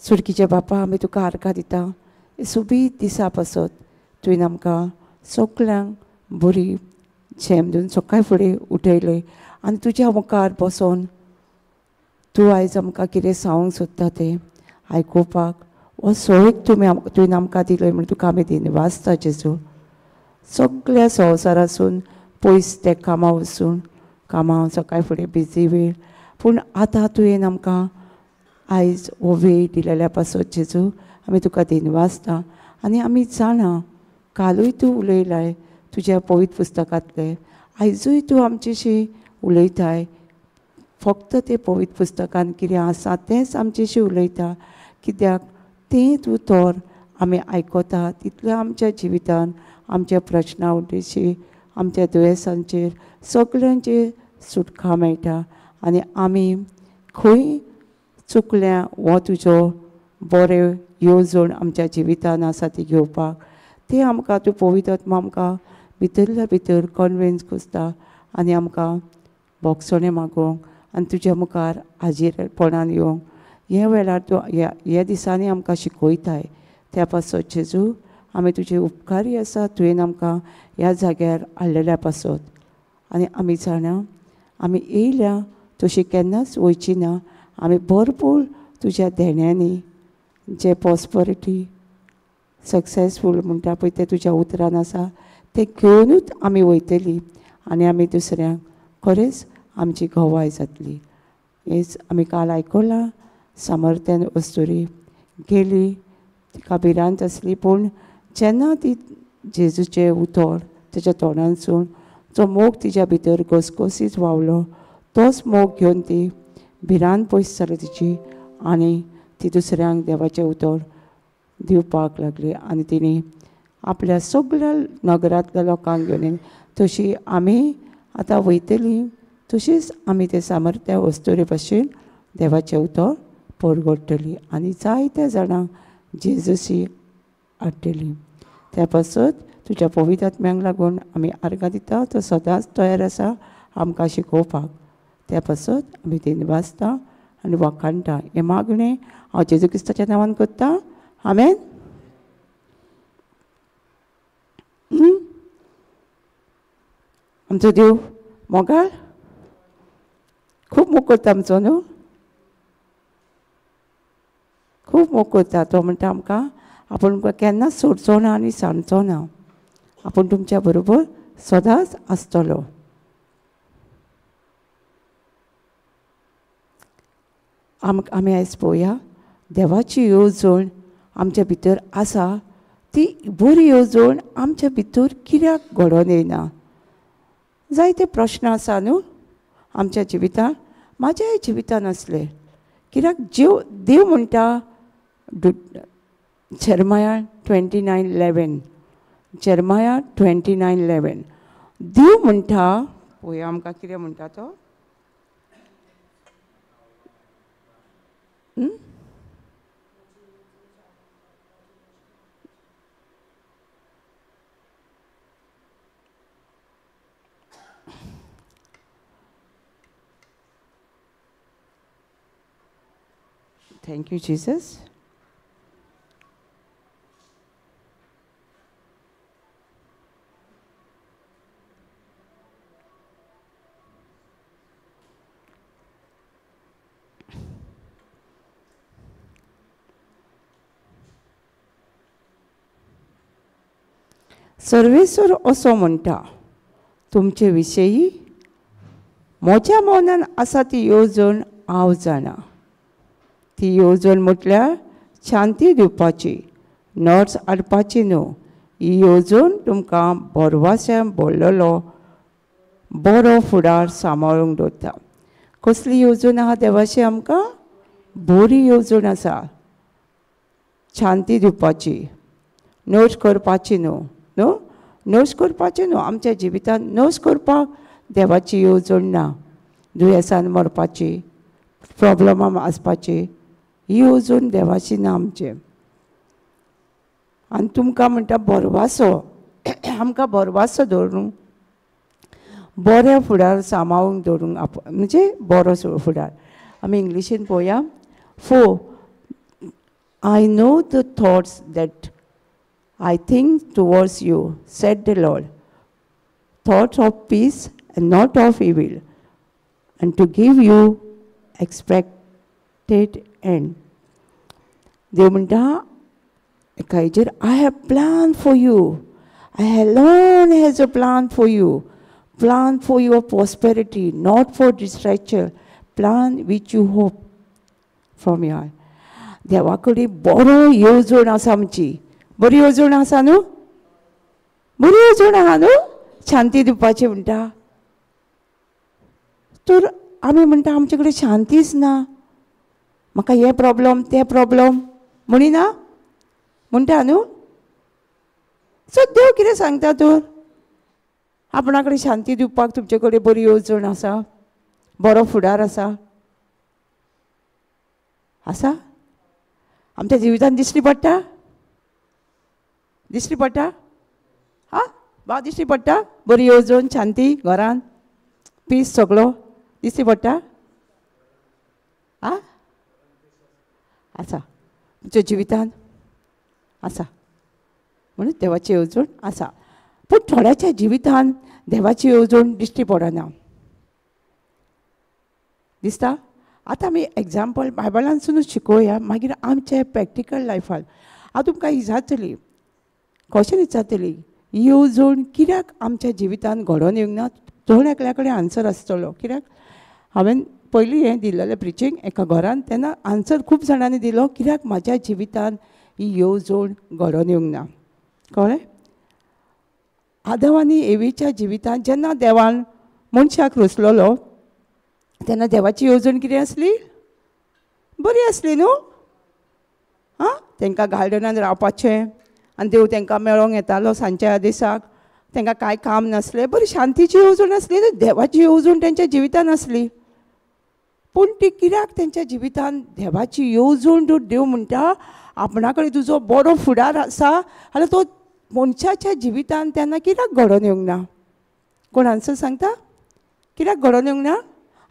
सुरकीचे बापा आमी तुका आर्गां दिता सोबीत दिसा पासत तुवें आमकां सगल्यांक बरी झेम दिवन सकाळ फुडें उठयलें आनी तुज्या मुखार बसोन तूं आयज आमकां कितें सांगूंक सोदता तें आयकुपाक हो सोयीक तुवें आमकां दिलो म्हण तुका आमी दिनवासता जेजू. सगल्या संवसारासून पयस ते कामां वचून कामां सकाळ फुडें बिजी वेळ पूण आतां तुवें आमकां आयज हो वेळ दिलेल्या पासत जेजू आमी तुका दिनवासता. आनी आमी जाणा कालूय तूं उलयलाय तुज्या पवित्र पुस्तकांतलें, आयजूय तूं आमचेशी उलयताय. फक्त तें पवित्र पुस्तकान कितें आसा तेंच आमचेशी उलयता, कित्याक तें तूं तोर आमी आयकता तितलें आमच्या जिवितान आमच्या प्रश्ना उद्देशी आमच्या दुयेंसांचेर सगल्यांचेर सुटका मेळटा. आनी आमी खंय चुकल्या हो तुजो बरें येवजण आमच्या जिवितान आसा ती घेवपाक तें आमकां तूं पवित्र आत्मा आमकां भितरल्या भितर कन्विन्स करता आनी आमकां भोगसणें मागोवंक आनी तुज्या मुखार हाजीरपणान येवंक हे वेळार तूं ह्या दिसांनी आमकां शिकयताय. त्या पासत जेजू आमी तुजे उपकारी आसा तुवें आमकां ह्या जाग्यार हाडलेल्या पासत. आनी आमी जाणा आमी येयल्या तशी केन्नाच वयची ना, आमी भरपूर तुज्या देण्यांनी जे प्रॉस्परिटी सक्सेसफूल म्हणटा पळय तें तुज्या उतरान आसा तें घेवनूच आमी वयतली आनी आमी दुसऱ्यांक खरेंच आमची गवाय जातली. हेच आमी काल आयकलां. सामर्थ्यान अस्तुरी गेली, तिका भिरांत आसली पूण जेन्ना ती जेजूचें उतर तेच्या तोंडांतसून जो मोग तिच्या भितर घसघसीत व्हांवलो तोच मोग घेवन ती भिरांत पयस जाली तिची आनी ती दुसऱ्यांक देवाचें उतर दिवपाक लागली आनी तिणें आपल्या सगल्या नगरांतल्या लोकांक घेवन तशी आमी आतां वयतली तशीच आमी ते सामर्थ्या अस्तुरे भशेन देवाचें उतर परगटतली आनी जायत्या जाणांक जेजूशी हाडटली. त्या पासत तुज्या पवित्र आत्म्यांक लागून आमी आर्गां दिता, तो सदांच तयार आसा आमकां शिकोवपाक. त्या पासत आमी दिनवासता आनी वाखाणटा. हें मागणें हांव जेजू क्रिस्ताच्या नांवान करता, आमेन. आमचो देव मोगाळ खूब मोग करता आमचो न्हू, खूब मोग करता. तो म्हणटा आमकां आपूण केन्नाच सोडचो ना आनी सांडचो ना, आपूण तुमच्या बरोबर सदांच आसतलो. आमी आयज पळोवया देवाची येवजण आमच्या भितर आसा ती बरी येवजण आमच्या भितर कित्याक घडोवन येना. जायते प्रश्न आसा न्हू आमच्या जिवितान, म्हाज्याय जिवितान आसले. कित्याक देव म्हणटा जेरमाया 29:11, जेरमाया 29:11 देव म्हणटा पळोवया आमकां कितें म्हणटा तो. Thank you, Jesus. सर्वेश्वर असो म्हणटा, तुमचे विशयी म्हज्या मनान आसा ती येवजण हांव जाणा. ती येवजण म्हटल्यार शांती दिवपाची, नर्स हाडपाची न्हू. ही येवजण तुमकां भरवाश्यान भरलेलो बरो फुडार सांबाळूंक दवरता. कसली येवजण आहा देवाची? आमकां बरी येवजण आसा, शांती दिवपाची, नोश करपाची न्हू. न्हू नोश करपाची न्हू. आमच्या जिवितांत नोश करपाक देवाची येवजण ना. दुयेंसान मरपाची, प्रोब्लमान आसपाची ही येवजण देवाची ना आमचे. आनी तुमकां म्हणटा भरवासो, आमकां भरवासो दवरूंक, बऱ्या फुडार सांबाळूंक दवरूंक, म्हणजे बरो फुडार. आमी इंग्लिशीन पळोवया. For I know the thoughts that I think towards you, said the Lord, thoughts of peace and not of evil, and to give you expected end. देव म्हणटा एका हेजेर, I have plan for you, I alone has a plan for you, plan for your prosperity, not for distraction, plan which you hope from your. देवा कडेन बरो येवजण आसा आमची. बरी येवजण आसा न्हू? बरी येवजण आहा न्हू? शांती दिवपाची म्हणटा. तर आमी म्हणटा आमचे कडेन शांतीच ना, म्हाका हे प्रॉब्लम ते प्रॉब्लम म्हणिना म्हणटा न्हू? सो देव कितें सांगता तर? आपणा कडेन शांती दिवपाक तुमचे कडेन बरी येवजण आसा, बरो फुडार आसा. आसा आमच्या जिवितान दिश्टी पडटा? दिश्टी पडटा? हा बा दिश्टी पडटा? बरी येवजण, शांती, घरान पीस सगळो दिश्टी पडटा? आ आसा आमच्या जिवितान आसा. म्हणून देवाची येवजण आसा. पूण थोड्याच्या जिवितान देवाची येवजण दिश्टी पडना दिसता. आतां आमी एग्जाम्पल बायबलांतसुनूच शिकोवया, मागीर आमच्या प्रॅक्टिकल लायफान. हांव तुमकां विचारतली, क्वेश्चन विचारतली, येवजण कित्याक आमच्या जिवितान घडोवन येवंक ना? जण एकल्या कडेन आन्सर आसतलो. कित्याक हांवें पयलीं हें दिल्लेलें प्रिचींग एका घरान, तेन्ना आन्सर खूब जाणांनी दिलो, कित्याक म्हाज्या जिवितान ही येवजण घडोवन येवंक ना. कळ्ळें? आदम आनी एवीच्या जिवितान जेन्ना देवान मनशाक रचलोलो तेन्ना देवाची येवजण कितें आसली? बरी आसली न्हू? आं, तांकां गार्डनान रावपाचें आनी देव तांकां मेळोंक येतालो सांजच्या दिसाक, तांकां कांय काम नासलें, बरी शांतीची येवजण आसली, देवाची येवजण तेंच्या जिवितान आसली. पूण ती कित्याक तेंच्या जिवितान देवाची येवजण, देव म्हणटा आपणा कडेन तुजो बरो फुडार आसा, जाल्यार तो मनशाच्या जिवितान तेन्ना कित्याक घडोवन येवंक ना? कोण आन्सर सांगता? कित्याक घडोवन येवंक ना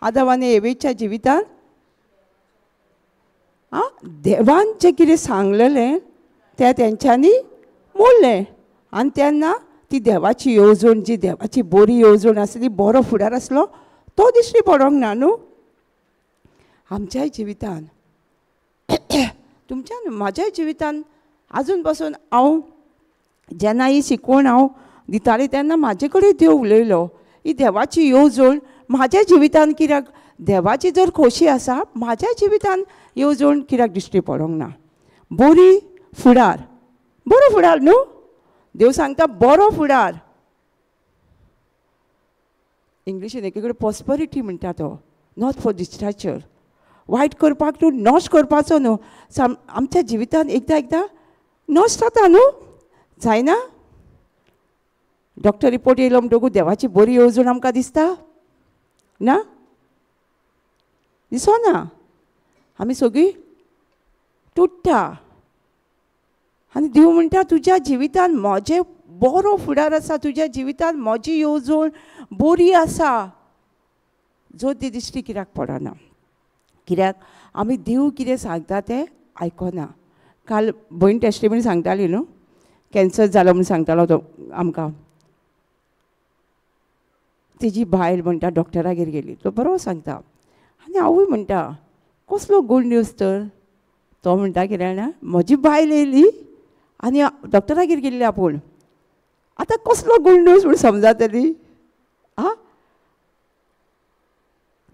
आदम आनी एवेच्या जिवितान? आं, देवान जें कितें सांगलेलें तें तेंच्यांनी मोडलें आनी तेन्ना ती देवाची येवजण, जी देवाची बरी येवजण आसली, बरो फुडार आसलो, तो दिश्टी पडोंक ना न्हू आमच्याय जिवितान. तुमच्या म्हाज्याय जिवितान आजून पासून हांव जेन्ना ही शिकवण हांव दितालें तेन्ना म्हाजे कडेन देव उलयलो, ही देवाची येवजण म्हाज्या जिवितान कित्याक, देवाची जर खोशी आसा म्हाज्या जिवितान येवजण कित्याक दिश्टी पडोंक ना? बरी फुडार, बरो फुडार न्हू? देव सांगता बरो फुडार. इंग्लिशीन एके कडेन प्रॉस्परिटी म्हणटा तो, not for डिस्ट्रक्चर. वायट करपाक तूं नश्ट करपाचो न्हू. आमच्या जिवितान एकदां एकदां नश्ट जाता न्हू, जायना? डॉक्टर रिपोर्ट येयलो म्हणटकूच देवाची बरी येवजण आमकां दिसता ना? दिसना. आमी सगळीं तुट्टा. आनी देव म्हणटा तुज्या जिवितान म्हजें बरो फुडार आसा, तुज्या जिवितान म्हजी येवजण बरी आसा. जो ती दिश्टी कित्याक पडना? कित्याक आमी देव कितें सांगता तें आयकना. काल भयण टेस्टिमनी सांगताली न्हू, कॅन्सर जालो म्हूण सांगतालो तो आमकां. तेजी बायल म्हणटा डॉक्टरागेर गेली, तो बरो सांगता. आनी हांवूय म्हणटा कसलो गूड न्यूज तर. तो म्हणटा कितें जाणा, म्हजी बायल येयली आनी डॉक्टरागेर गेल्ली आपूण, आतां कसलो गूड न्यूज म्हूण समजातली? आं,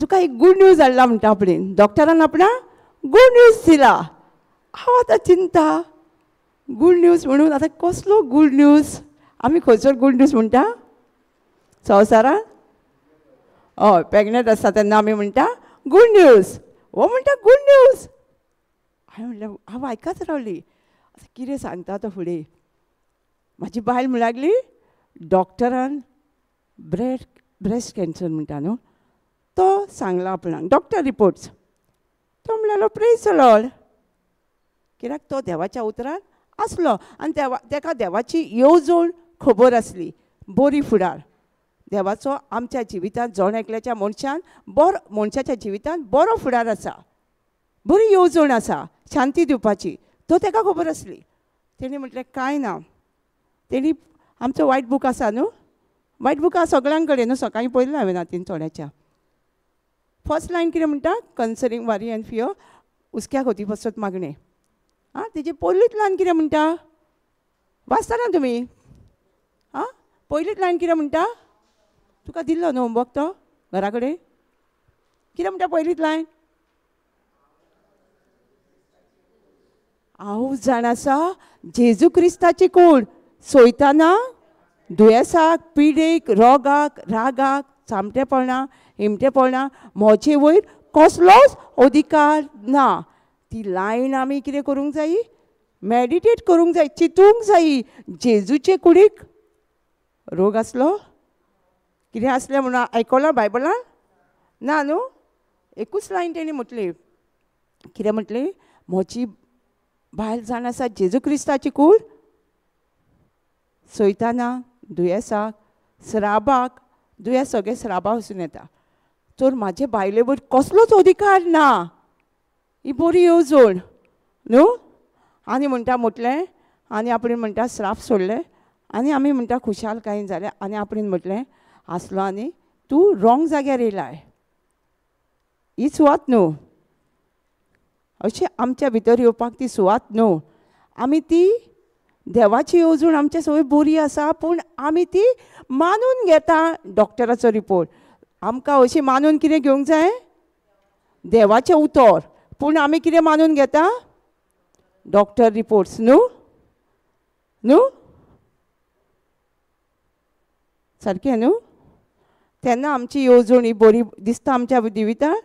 तुका एक गूड न्यूज हाडला म्हणटा आपणेन, डॉक्टरान आपणा गूड न्यूज दिला. हांव आतां चिंता गूड न्यूज म्हणून आतां कसलो गूड न्यूज? आमी खंयसर गूड न्यूज म्हणटा संवसारान? हय, प्रेग्नंट आसता तेन्ना आमी म्हणटा गूड न्यूज. हो म्हणटा गूड न्यूज. हांवें म्हणलें, हांव आयकत रावली आतां कितें सांगता तो फुडें. म्हाजी बायल म्हणूंक लागली डॉक्टरान ब्रेस्ट कॅन्सर म्हणटा न्हू तो सांगला आपणाक, डॉक्टर रिपोर्ट्स. तो म्हणलो प्रेज the Lord, कित्याक तो देवाच्या उतरान आसलो आनी तेका देवाची येवजण खबर आसली. बरी फुडार देवाचो आमच्या जिवितांत, जण एकल्याच्या मनशान बरो, मनशाच्या जिवितांत बरो फुडार आसा, बरी येवजण आसा शांती दिवपाची, तो तेका खबर आसली. तेणी म्हटलें कांय ना. तेणी आमचो वायट बूक आसा न्हू, वायट बूक आसा सगळ्यां कडेन न्हू, सकाळीं पळयलें हांवें रातीन थोड्याच्या. फर्स्ट लायन कितें म्हणटा? कन्सर्निंग वरी एंड फियर, हुस्क्या खोती पसत मागणें. आं, तेजी पयलीच लायन कितें म्हणटा? वाचता ना तुमी? आं, पयलीच लायन कितें म्हणटा? तुका दिल्लो न्हू होमवर्क तो घरा कडेन? कितें म्हणटा पयलीच लायन? हांव जाण आसा जेजू क्रिस्ताची कूड सोयताना दुयेंसाक, पिडेक, रोगाक, रागाक, चामटेपणा, हिमटेपणा म्हजे वयर कसलोच अधिकार ना. ती लायन आमी कितें करूंक जायी? मेडिटेट करूंक जाय, चिंतूंक जायी. जेजूचे कुडीक रोग आसलो? कितें आसलें म्हणून आयकलां बायबलान? ना न्हू. एकूच लायन तेणी म्हटली, कितें म्हटली? म्हजी बायल जाण आसा जेजू क्रिस्ताची कूड सोयताना दुयेंसाक, स्राबाक, दुयेंस सगळें स्राबा वचून येता, तर म्हाजे बायले वयर कसलोच अधिकार ना. ही बरी येवजण न्हू. आनी म्हणटा म्हटलें, आनी आपणें म्हणटा स्राप सोडलें आनी आमी म्हणटा खुशालकायेन जालें. आनी आपणें म्हटलें आसलो आनी तूं रोंग जाग्यार येयलाय, ही सुवात न्हू. अशें आमच्या भितर येवपाक ती सुवात न्हू. आमी ती देवाची येवजण आमच्या सगळी बरी आसा, पूण आमी ती मानून घेता डॉक्टराचो रिपोर्ट. आमकां अशी मानून कितें घेवंक जाय? देवाचें उतर. पूण आमी कितें मानून घेता? डॉक्टर रिपोर्ट्स न्हू. न्हू, सारकें न्हू. तेन्ना आमची येवजण ही बरी दिसता आमच्या जिवितांत,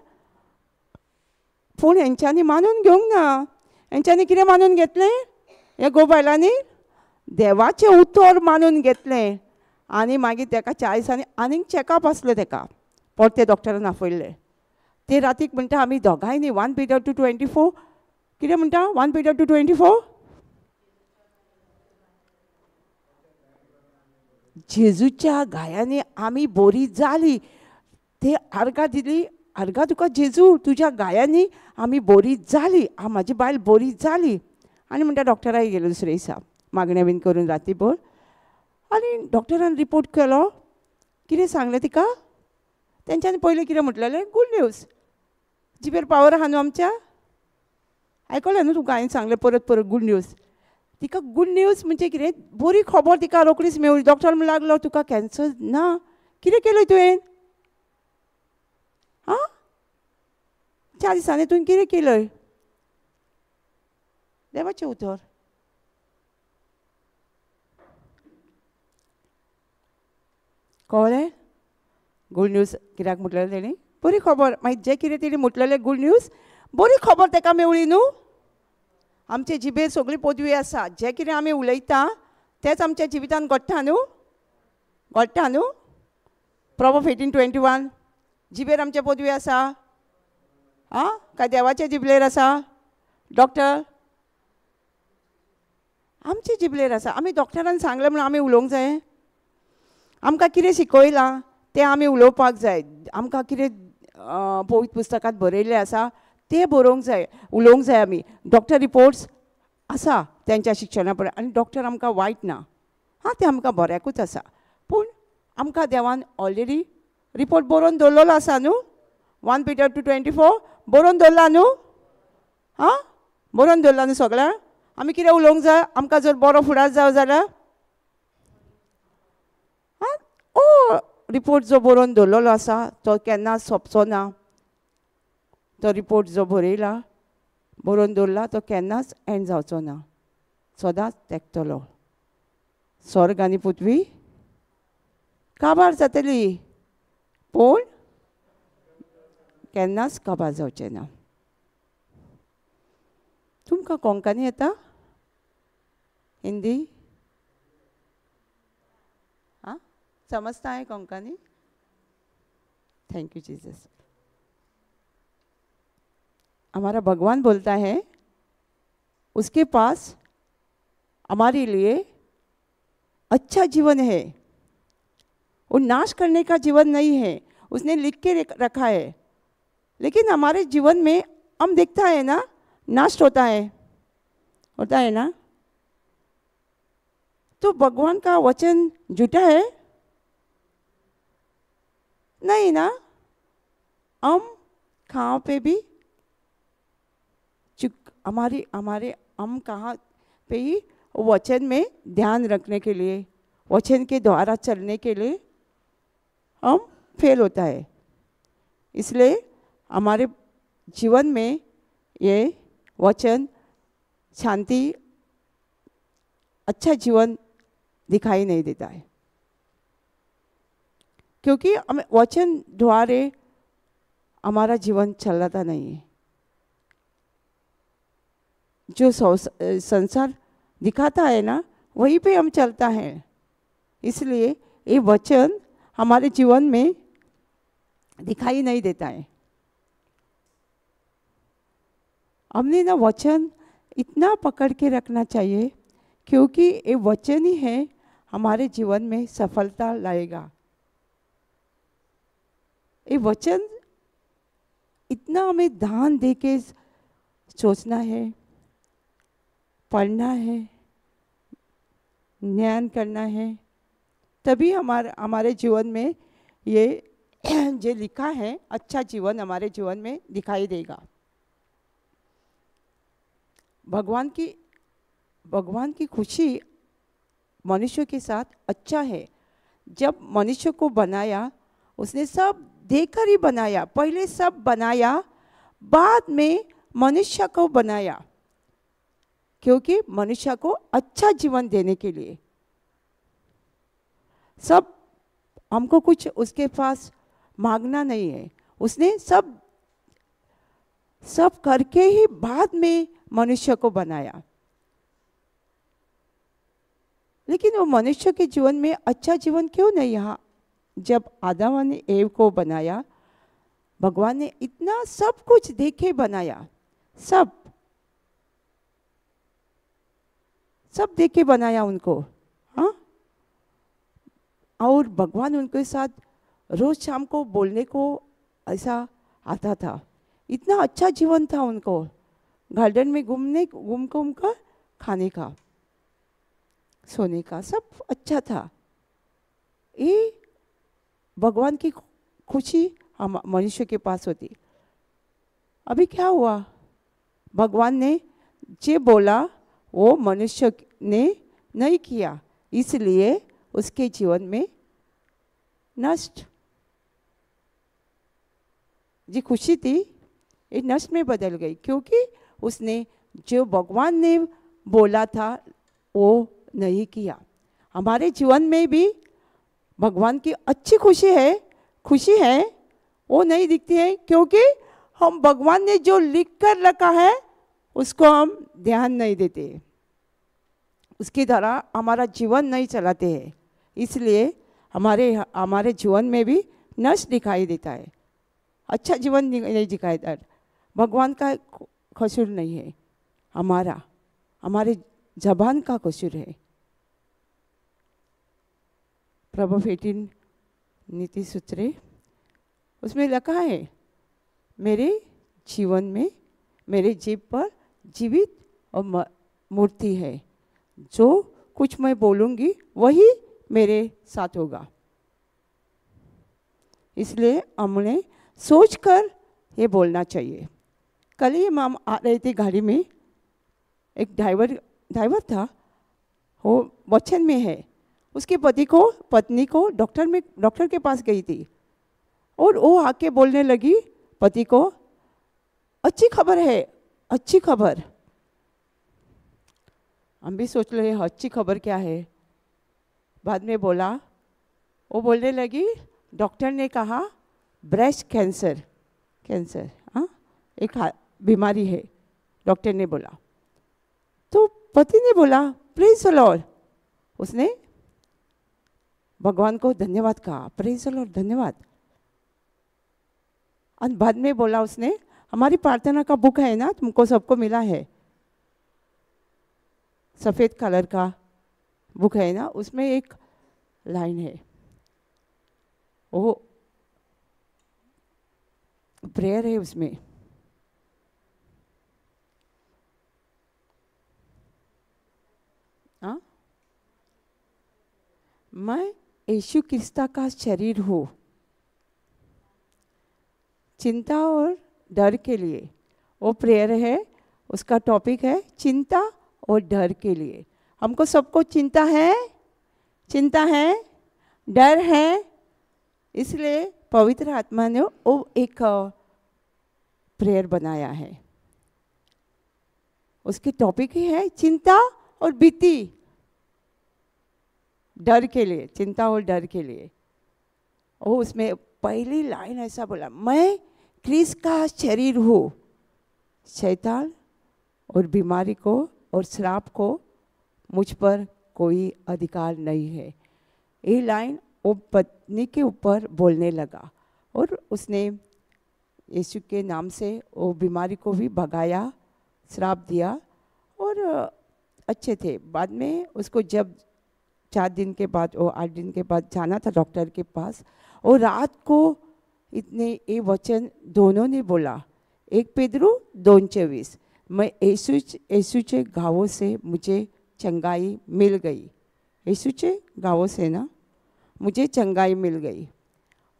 पूण हेंच्यांनी मानून घेवंक ना. हेंच्यांनी कितें मानून घेतलें? हे गोबायलांनी देवाचें उतर मानून घेतलें. आनी मागीर तेका 4 दिसांनी आनीक चॅकअप आसलें तेका, परते डॉक्टरान आपयल्लें. ते रातीक म्हणटा आमी दोगांयनी 1 Peter 2:24, कितें म्हणटा? 1 Peter 2:24, जेजूच्या घायांनी आमी बरी जाली. ते आर्गां दिली, आर्गां तुका जेजू, तुज्या घायांनी आमी बरी जाली, म्हाजी बायल बरी जाली. आनी म्हणटा डॉक्टराक गेलो दुसरे दिसा मागणें बीन करून रातीभर. आनी डॉक्टरान रिपोर्ट केलो. कितें सांगलें तिका? तेंच्यांनी पयलीं कितें म्हटलेलें? Good news. जिबेर पावर आहा न्हू आमच्या, आयकलें न्हू तुका हांवें सांगलें परत परत गूड न्यूज. तिका गूड न्यूज म्हणजे कितें? बरी खबर तिका रोखडीच मेवली. डॉक्टर म्हणूंक लागलो तुका कॅन्सर ना. कितें केलें तुवें? आं, 4 दिसांनी तुवें कितें केलें? देवाचें उतर. कळ्ळें? गूड न्यूज कित्याक म्हटलेलें तेणी? बरी खबर. मागीर जें कितें तेणी म्हटलेलें गूड न्यूज, बरी खबर तेका मेवली न्हू. आमचे जिबेर सगळी पदवी आसा, जें कितें आमी उलयता तेंच आमच्या जिवितान घडटा न्हू, घडटा न्हू. प्रोवर्ब 18:21, जिबेर आमचे पदवी आसा. आं, काय देवाचे जिबलेर आसा? डॉक्टर आमचे जिबलेर आसा. आमी डॉक्टरान सांगलें म्हणून आमी उलोवंक जाय? आमकां कितें शिकयलां तें आमी उलोवपाक जाय. आमकां कितें पवित्र पुस्तकांत बरयल्लें आसा तें बरोवंक जाय, उलोवंक जाय आमी. डॉक्टर रिपोर्ट्स आसा तेंच्या शिक्षणा प्रमाण, आनी डॉक्टर आमकां वायट ना, हां, तें आमकां बऱ्याकूच आसा, पूण आमकां देवान ऑलरेडी रिपोर्ट बरोवन दवरलेलो आसा न्हू. 1 Peter 2:24 बरोवन दवरला न्हू. आं, बरोवन दवरला न्हू सगळ्यांक. आमी कितें उलोवंक जाय? आमकां जर बरो फुडार जावं जाल्यार रिपोर्ट जो बरोवन दवरलेलो आसा तो केन्ना सोंपचो ना. तो रिपोर्ट जो बरयला बरोवन दवरला तो केन्नाच एंड जावचो ना, सदांच तेकतलो. स्वर्ग आनी पृथ्वी काबार जातली पूण केन्नाच काबार जावचें ना. तुमकां कोंकणी येता? हिंदी हाँ समझता है कोंकणी? Thank you Jesus. हमारा भगवान बोलता है उसके पास हमारे लिए अच्छा जीवन है, वो नाश करने का जीवन नहीं है, उसने लिख के रखा है. लेकिन हमारे जीवन में हम देखता है ना, नाश होता है, होता है ना. तो भगवान का वचन झूठा है नहीं ना. हम कहाँ पे भी चुक हमारे हमारे हम कहाँ पे ही वचन में ध्यान रखने के लिए, वचन के द्वारा चलने के लिए हम फेल होता है. इसलिए हमारे जीवन में ये वचन शांति अच्छा जीवन दिखाई नहीं देता है, क्योंकि हमें वचन द्वारे हमारा जीवन चलता नहीं है. जो संसार दिखाता है ना वहीं पे हम चलता है. इसलिए ये वचन हमारे जीवन में दिखाई नहीं देता है. हमने ना वचन इतना पकड़ के रखना चाहिए, क्योंकि ये वचन ही है हमारे जीवन में सफलता लाएगा. ये वचन इतना हमें ध्यान दे के सोचना है, पढ़ना है, ज्ञान करना है, तभी हमारे हमारे जीवन में ये जो लिखा है अच्छा जीवन हमारे जीवन में दिखाई देगा. भगवान की खुशी मनुष्य के साथ अच्छा है. जब मनुष्य को बनाया उसने सब देकर ही बनाया, पहले सब बनाया, बाद में मनुष्य को बनाया, क्योंकि मनुष्य को अच्छा जीवन देने के लिए. सब हमको कुछ उसके पास मांगना नहीं है, उसने सब सब करके ही बाद में मनुष्य को बनाया. लेकिन वो मनुष्य के जीवन में अच्छा जीवन क्यों नहीं? यहाँ जब आदम और एव को बनाया भगवान ने इतना सब कुछ देखे बनाया, सब सब देखे बनाया उनको. हाँ, और भगवान उनके साथ रोज शाम को बोलने को ऐसा आता था. इतना अच्छा जीवन था उनको, गार्डन में घूमने घूम घूम कर खाने का सोने का सब अच्छा था. ये भगवान की खुशी हम मनुष्य के पास होती. अभी क्या हुआ? भगवान ने जो बोला वो मनुष्य ने नहीं किया, इसलिए उसके जीवन में नष्ट जी खुशी थी ये नष्ट में बदल गई, क्योंकि उसने जो भगवान ने बोला था वो नहीं किया. हमारे जीवन में भी भगवान की अच्छी खुशी है, खुशी है वो नहीं दिखती है, क्योंकि हम भगवान ने जो लिख कर रखा है उसको हम ध्यान नहीं देते, उसकी तरह हमारा जीवन नहीं चलाते हैं. इसलिए हमारे हमारे जीवन में भी नष्ट दिखाई देता है, अच्छा जीवन नहीं दिखाई देता. भगवान का कसूर नहीं है, हमारा हमारे जबान का कसूर है. प्रभु 18 नीति सूत्रे उसमें लिखा है, मेरे जीवन में मेरे जीभ पर जीवित और मूर्ति है, जो कुछ मैं बोलूँगी वही मेरे साथ होगा. इसलिए हमने सोचकर ये बोलना चाहिए. कल ही हम आ रहे थे गाड़ी में, एक ड्राइवर था, वो वचन में है, उसके पति को, पत्नी को डॉक्टर के पास गई थी और वो आके बोलने लगी पति को, अच्छी खबर है, अच्छी खबर। हम भी सोच रहे अच्छी खबर क्या है। बाद में बोला, वो बोलने लगी डॉक्टर ने कहा ब्रेस्ट कैंसर, कैंसर हाँ एक बीमारी है, डॉक्टर ने बोला। तो पति ने बोला प्रेज़ the Lord. उसने भगवान को धन्यवाद कहा, प्रेज़ the Lord, धन्यवाद। और बाद में बोला उसने, हमारी प्रार्थना का बुक है ना, तुमको सबको मिला है, सफ़ेद कलर का बुक है ना, उसमें एक लाइन है, वो प्रेयर है उसमें। हाँ, मैं यीशु क्रिस्ता का शरीर हूँ, चिंता और डर के लिए। वो प्रेयर है, उसका टॉपिक है चिंता और डर के लिए। हमको सबको चिंता है, चिंता है, डर है, इसलिए पवित्र आत्मा ने वो एक प्रेयर बनाया है। उसके टॉपिक ही है चिंता और भीति, डर के लिए, चिंता और डर के लिए। वो उसमें पहली लाइन ऐसा बोला, मैं क्रिस्त का शरीर हूँ, शैतान और बीमारी को और श्राप को मुझ पर कोई अधिकार नहीं है। ये लाइन वो पत्नी के ऊपर बोलने लगा और उसने यीशु के नाम से वो बीमारी को भी भगाया, श्राप दिया और अच्छे थे। बाद में उसको जब 4 दिन के बाद वो 8 दिन के बाद जाना था डॉक्टर के पास, और रात को इतने ये वचन दोनों ने बोला, 1 पेद्रू 2:24, मैं यीशु के घावों से मुझे चंगाई मिल गई। यीशु के घावों से ना मुझे चंगाई मिल गई।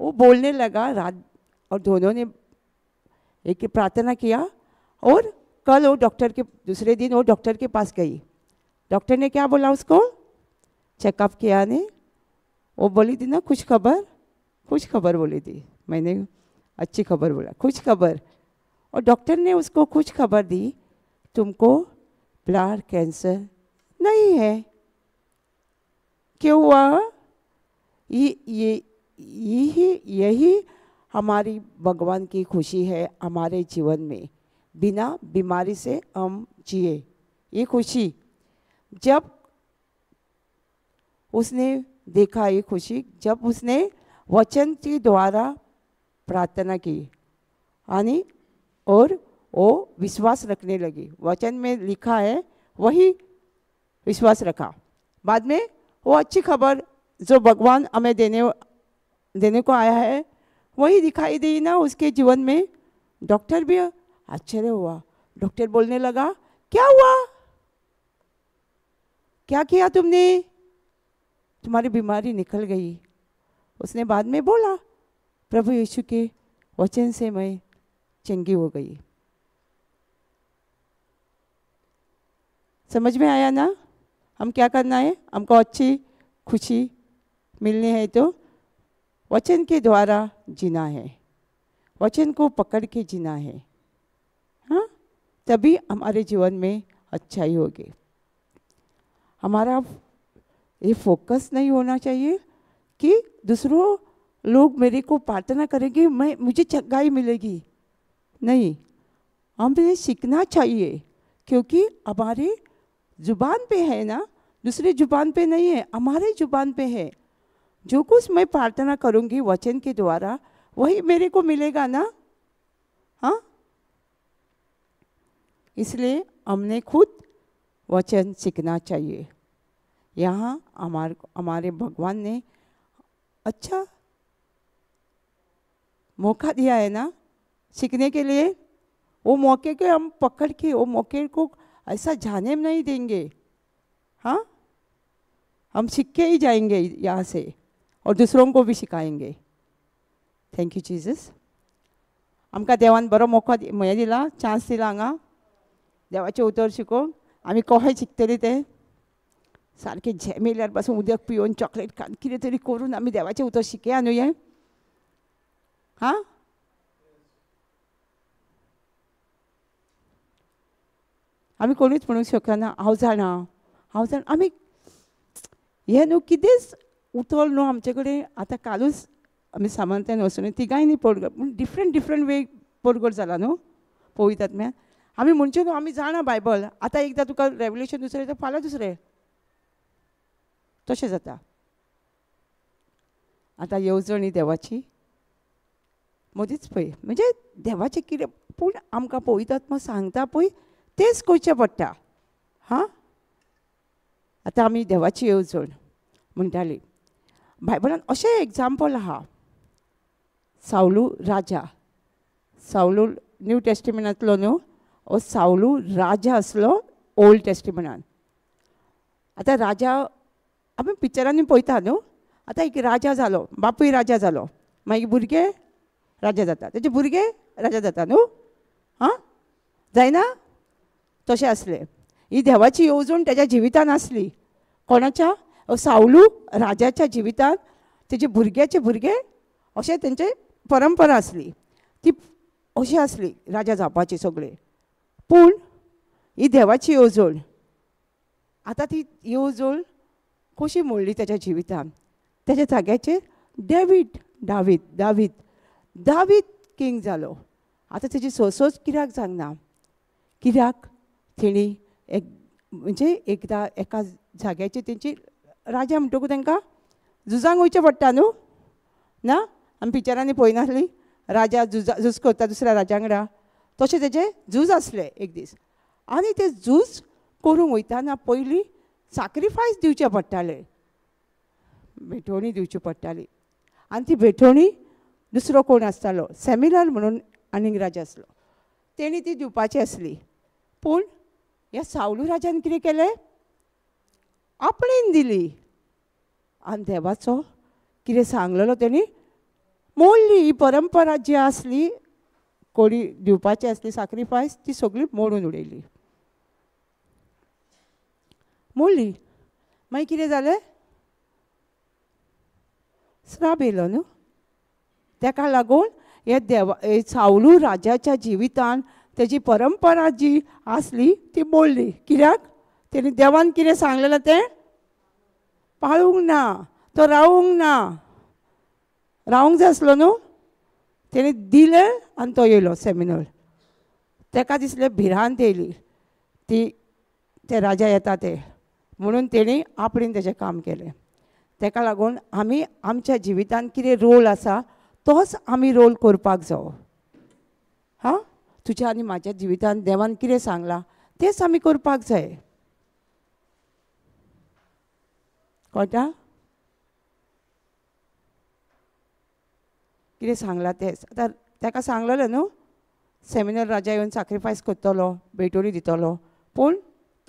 वो बोलने लगा रात, और दोनों ने एक प्रार्थना किया और कल वो डॉक्टर के, दूसरे दिन वो डॉक्टर के पास गई। डॉक्टर ने क्या बोला उसको, चेकअप किया ने, वो बोली थी ना खुश खबर, खुश खबर बोली थी, मैंने अच्छी खबर बोला, खुश खबर। और डॉक्टर ने उसको खुश खबर दी, तुमको ब्लड कैंसर नहीं है। क्यों हुआ? ये यही हमारी भगवान की खुशी है हमारे जीवन में, बिना बीमारी से हम जिए, ये खुशी। जब उसने देखा ये खुशी, जब उसने वचन के द्वारा प्रार्थना की यानी और वो विश्वास रखने लगी, वचन में लिखा है वही विश्वास रखा। बाद में वो अच्छी खबर जो भगवान हमें देने को आया है वही दिखाई दी ना उसके जीवन में। डॉक्टर भी आश्चर्य हुआ, डॉक्टर बोलने लगा क्या हुआ, क्या किया तुमने, तुम्हारी बीमारी निकल गई। उसने बाद में बोला प्रभु यीशु के वचन से मैं चंगी हो गई। समझ में आया ना हम क्या करना है? हमको अच्छी खुशी मिलनी है तो वचन के द्वारा जीना है, वचन को पकड़ के जीना है। हाँ, तभी हमारे जीवन में अच्छाई होगी। हमारा ये फोकस नहीं होना चाहिए कि दूसरों लोग मेरे को प्रार्थना करेंगे, मैं मुझे चंगाई मिलेगी। नहीं, हमें सीखना चाहिए, क्योंकि हमारे जुबान पे है ना, दूसरे जुबान पे नहीं है, हमारे जुबान पे है। जो कुछ मैं प्रार्थना करूँगी वचन के द्वारा वही मेरे को मिलेगा ना। हाँ, इसलिए हमने खुद वचन सीखना चाहिए। यहाँ हमारे भगवान ने अच्छा मौका दिया है ना सीखने के लिए। वो मौके के हम पकड़ के वो मौके को ऐसा जाने नहीं देंगे। हाँ, हम सीख के ही जाएंगे यहाँ से और दूसरों को भी सिखाएंगे। Thank you Jesus. आमकां देवान बरो मौका हें दिला, चांस दिला हांगा देवाचें उतर शिकोवंक। आमी कशें शिकतलीं तें। सारकें झेम येयल्यार पासून उदक पिवन चॉकलेट खावन कितें तरी करून आमी देवाचें उतर शिकया न्हू हें. हां, आमी कोणूच म्हणूंक शकना हांव जाणा हांव जाणा. आमी हें न्हू कितेंच उतर न्हू आमचे कडेन. आतां कालूच आमी सामंत्यान वचून तिगांयनी पोरगड पूण डिफरंट डिफरंट वे पोरगड जाला न्हू पवित्र आत्म्यान. आमी म्हणचे न्हू आमी जाणा बायबल, आतां एकदां तुका रेवलेशन दुसरें फाल्यां दुसरें, तशें जाता. आतां येवजण ही देवाची मदींच पळय म्हणजे देवाचें कितें पूण आमकां पवित्र आत्मा सांगता पळय तेंच करचें पडटा. हां, आतां आमी देवाची येवजण म्हणटाली. बायबलान अशें एग्जाम्पल आहा. सावलू राजा, सावलू न्यू टेस्टिमेंटांतलो न्हू, हो सावलू राजा आसलो ओल्ड टेस्टिमेंटान. आतां राजा आमी पिक्चरांनी पळयता न्हू, आतां एक राजा जालो, बापूय राजा जालो, मागीर भुरगे राजा जाता, तेजे भुरगे राजा जाता न्हू. हां, जायना तशें आसलें. ही देवाची येवजण तेज्या जिवितान आसली. कोणाच्या? सावलू राजाच्या जिवितान तेजे भुरग्याचे भुरगे अशें तेंचे परंपरा आसली, ती अशी आसली राजा जावपाची सगळे. पूण ही देवाची येवजण आतां ती येवजण कशी मोडली तेज्या जिवितान. तेज्या जाग्याचेर डेवीड दावीद दावीद दावीद किंग जालो. आतां तेजी सोसोच कित्याक जावंक ना, कित्याक तेणी एक म्हणजे एकदां एका जाग्याचेर तेंची राजा म्हणटकूच तांकां झुजांक वयचें पडटा न्हू. ना आमी पिक्चरांनी पळयनासली राजा झुजा झूज करता दुसऱ्या राजा वांगडा, तशें तेजें झूज आसलें एक दीस. आनी तें झूज करूंक वयताना पयलीं साक्रिफायस दिवचें पडटालें, भेटवणी दिवची पडटाली. आनी ती भेटवणी दुसरो कोण आसतालो, सेमिलर म्हणून आनीक राजा आसलो, तेणी ती दिवपाची आसली. पूण ह्या सावलू राजान कितें केलें, आपणेन दिली आनी देवाचो कितें सांगलेलो तेणी मोडली. ही परंपरा जी आसली कोणी दिवपाची आसली साक्रिफायस, ती सगळी मोडून उडयली, मोडली. मागीर कितें जालें, श्राप येयलो न्हू. तेका लागून हे देवा सावलू राजाच्या जिवितान तेजी परंपरा जी आसली ती मोडली. कित्याक तेणी देवान कितें सांगलेलें तें पाळूंक ना, तो रावूंक ना, रावूंक जाय आसलो न्हू. तेणी दिलें आनी तो येयलो सेमिनल. तेका दिसलें भिरांत येयली ती ते राजा येता ते, म्हणून तेणी आपणेन तेजें काम केलें. तेका लागून आमी आमच्या जिवितान कितें रोल आसा तोच आमी रोल करपाक जावो. हां, तुज्या आनी म्हाज्या जिवितान देवान कितें सांगलां तेंच आमी करपाक जाय. कळटा कितें सांगलां तेंच. आतां ताका सांगलेलें न्हू सेमिनल राजा येवन साक्रिफायस करतलो, भेटवणी दितलो, पूण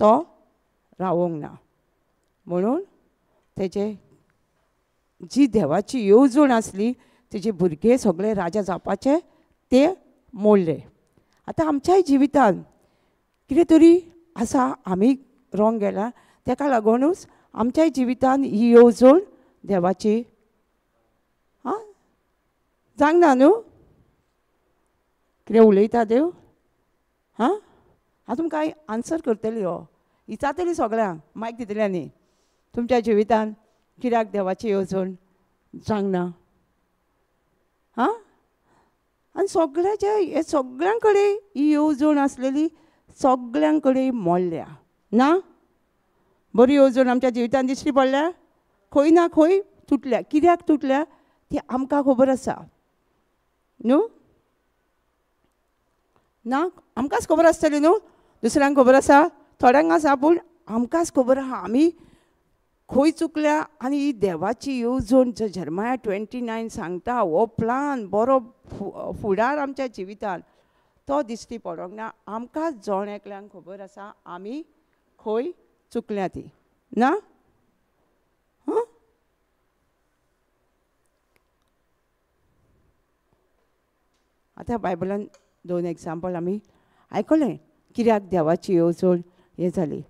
तो रावोंक ना. म्हणून तेजे जी देवाची येवजण आसली तेजे भुरगे सगळे राजा जावपाचे ते मोडले. आतां आमच्याय जिवितान कितें तरी आसा, आमी रोंग गेला, तेका लागूनच आमच्याय जिवितान ही येवजण देवाची आं जावंक ना न्हू. कितें उलयता देव? हां, हांव तुमकां आन्सर करतली, हो विचारतली सगळ्यांक, मायक दितली आनी तुमच्या जिवितान कित्याक देवाची येवजण जावंक ना. हां, आनी सगळ्याच्या हे सगळ्यां कडेन ही येवजण आसलेली सगळ्यां कडेन मोडल्या ना. बरी येवजण आमच्या जिवितान दिश्टी पडल्या, खंय ना खंय तुटल्या. कित्याक तुटल्या ती आमकां खबर आसा न्हू. ना आमकांच खबर आसतली न्हू, दुसऱ्यांक खबर आसा, थोड्यांक आसा, पूण आमकांच खबर आहा आमी खंय चुकल्या. आनी ही देवाची येवजण जो जर्माया 29 सांगता हो प्लान बरो फुडार आमच्या जिवितान तो दिश्टी पडोंक ना. आमकां जण एकल्यांक खबर आसा आमी खंय चुकल्या ती ना. हां, आतां बायबलान दोन एग्जाम्पल आमी आयकलें कित्याक देवाची येवजण हें जाली.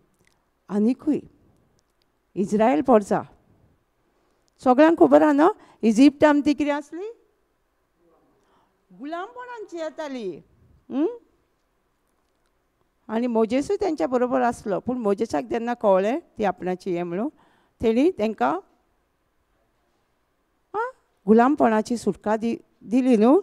आनिकूय इज्रायल पोरचा सगळ्यांक खबर आहा न्हू इजिप्टान ती कितें आसली गुलामपणान येताली. आनी मोजेसूय तेंच्या बरोबर आसलो पूण मोजेसाक जेन्ना कळ्ळें ती आपणाची हें म्हणून तेणी तेंकां गुलामपणाची सुटका दिली न्हू.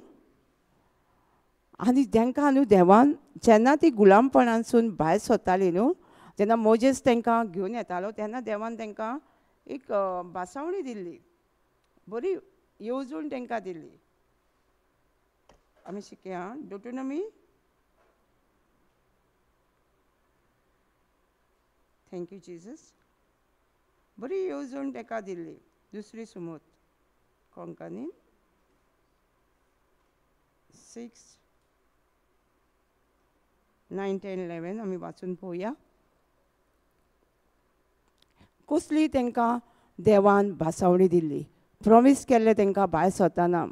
आनी तेंकां न्हू देवान जेन्ना ती गुलामपणांसून भायर सरताली न्हू जेन्ना मोजेस तेंकां घेवन येतालो तेन्ना देवान तेंकां एक भासावणी दिल्ली बरी येवजण तेंकां दिल्ली. आमी शिकया ड्युटोनॉमी. Thank you Jesus. बरी येवजण तेका दिल्ली. दुसरी सुमोत कोंकणीन 6, 9, 10, 11 आमी वाचून पळोवया. कसली तेंकां देवान भासावणी दिल्ली प्रोमीस केल्लें तेंकां भायर सरतना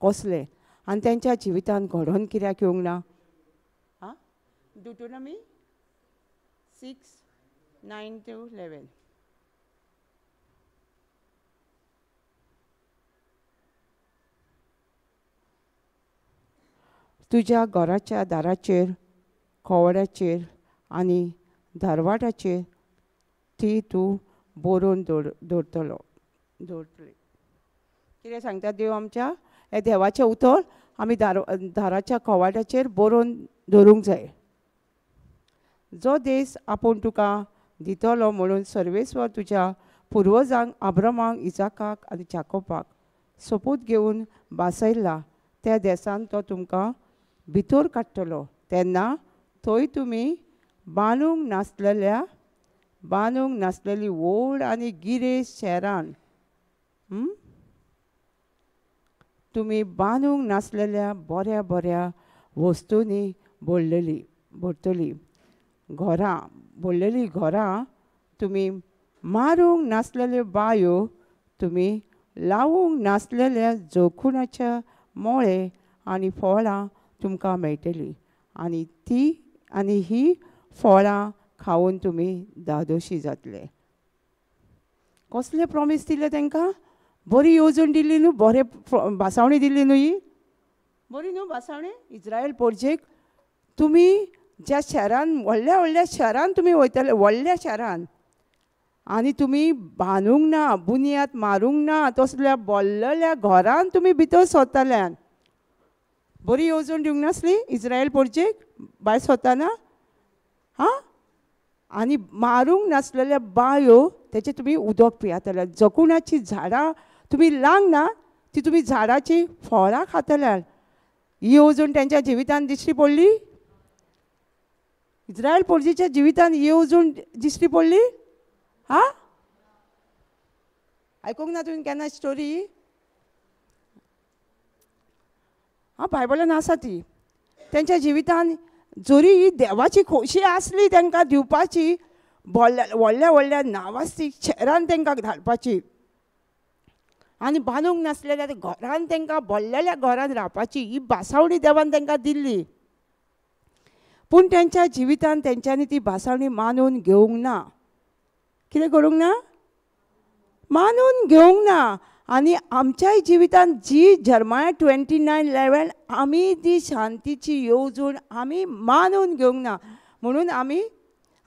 कसलें आनी तेंच्या जिवितान घडोवन कित्याक येवंक ना. आं ड्युटोनॉमी 6, 9 to 11. तुज्या घराच्या दाराचेर कोवड्याचेर आनी दारवाटाचेर ती तूं बरोवन दवरतलो दवरतली. कितें सांगता देव आमच्या हें देवाचें उतर आमी दाराच्या कवाड्याचेर बरोवन दवरूंक जाय. जो देश आपूण तुका दितलो म्हणून सर्वेस्वर तुज्या पुर्वजांक आब्रमाक इजाकाक आनी जाकोबाक सोपूत घेवन भासयला त्या देसान तो तुमकां भितर काडटलो तेन्ना थंय तुमी बांदूंक नासलेली व्हड आनी गिरेस्त शहरान तुमी बांदूंक नासलेल्या बऱ्या बऱ्या वस्तूंनी भरतली घरां भरलेली घरां तुमी मारूंक नासलेल्यो बायो तुमी लावूंक नासलेल्या जोखुणाच्या मोळे आनी फळां तुमकां मेळटली आनी ती आनी ही फळां खावन तुमी धादोशी जातले. कसले प्रोमीस दिले तेंकां? बरी येवजण दिली न्हू, बरे भासावणी दिली न्हू, ही बरी न्हू भासावणी इज्रायल पोरजेक. तुमी ज्या शहरान व्हडल्या व्हडल्या शहरान तुमी वयतले, व्हडल्या शहरान, आनी तुमी बांदूंक ना, बुन्याद मारूंक ना, तसल्या बोल्लल्या घरान तुमी भितर सरतल्यान. बरी येवजण दिवंक नासली इज्रायल पोरजेक भायर सरतना? हां, आनी मारूंक नासलेल्या बायो तेचे तुमी उदक पियातले, जकुणाची झाडां तुमी लांग ना ती तुमी झाडाची फळां खातल्यान. ही येवजण तेंच्या जिवितान दिश्टी पडली? इज्रायल पोरजेच्या जिवितान येवजण दिश्टी पडली? हां, आयकूंक ना तुवें केन्ना स्टोरी? हां, बायबलान आसा ती. तेंच्या जिवितान जरी ही देवाची खोशी आसली तांकां दिवपाची, व्हडल्या व्हडल्या नांवास्तीक शहरान तांकां धाडपाची आनी बांदूंक नासलेल्या घरान तांकां भरलेल्या घरान रावपाची ही भासावणी देवान तांकां दिल्ली. पूण तेंच्या जिवितान तेंच्यांनी ती भासावणी मानून घेवंक ना. कितें करूंक ना? मानून घेवंक ना. आनी आमच्याय जिवितान जी जर्माया 29:11 आमी ती शांतीची येवजण आमी मानून घेवंक ना, म्हणून आमी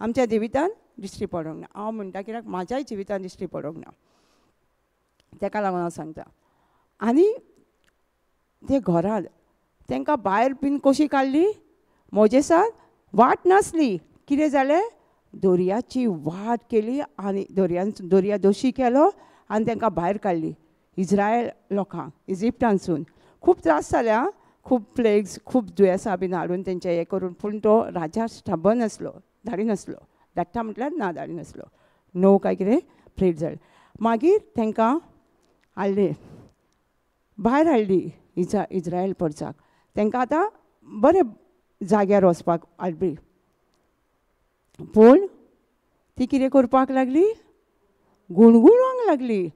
आमच्या जिवितान दिश्टी पडोंक ना. हांव म्हणटा कित्याक म्हाज्याय जिवितान दिश्टी पडोंक ना, तेका लागून हांव सांगता. आनी ते घरान तांकां भायर बीन कशी काडली मोजेसान वाट नासली. कितें जालें? दर्याची वाट केली आनी दर्यान दर्या दोशी केलो आनी तांकां भायर काडली इज्रायल लोकांक इजिप्टानसून. खूब त्रास जाले आं, खूब प्लेग्स, खूब दुयेंसां बीन हाडून तेंचें हें करून. पूण तो राजा स्टबन आसलो, धाडिनासलो, धाडटा म्हटल्यार ना धाडिनासलो, णव काय कितें प्लेग जाले. मागीर तांकां हाडले, भायर हाडली इज्रायल परचाक. तांकां आतां बरें जाग्यार वचपाक हाडली, पूण ती कितें करपाक लागली? गुणगुणोंक लागली.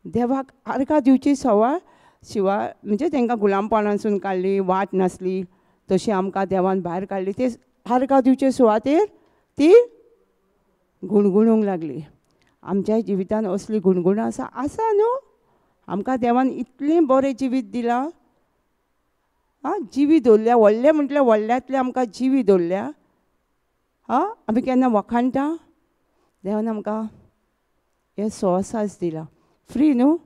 देवाक आर्गां दिवची सवाय शिवाय म्हणजे तांकां गुलामपणासून काडली, वाट नासली तशी आमकां देवान भायर काडली, ते आर्गां दिवचे सुवातेर ती गुणगुणूंक लागली. आमच्या जिवितान असली गुणगुणां आसा, आसा न्हू? आमकां देवान इतलें बरें जिवीत दिलां, आं, जिवी दवरल्या, व्हडलें म्हटल्यार व्हडल्यांतलें आमकां जिवी दवरल्या. आं, आमी केन्ना वखाणटा? देवान आमकां हें सोसास दिलां, फ्री न्हू?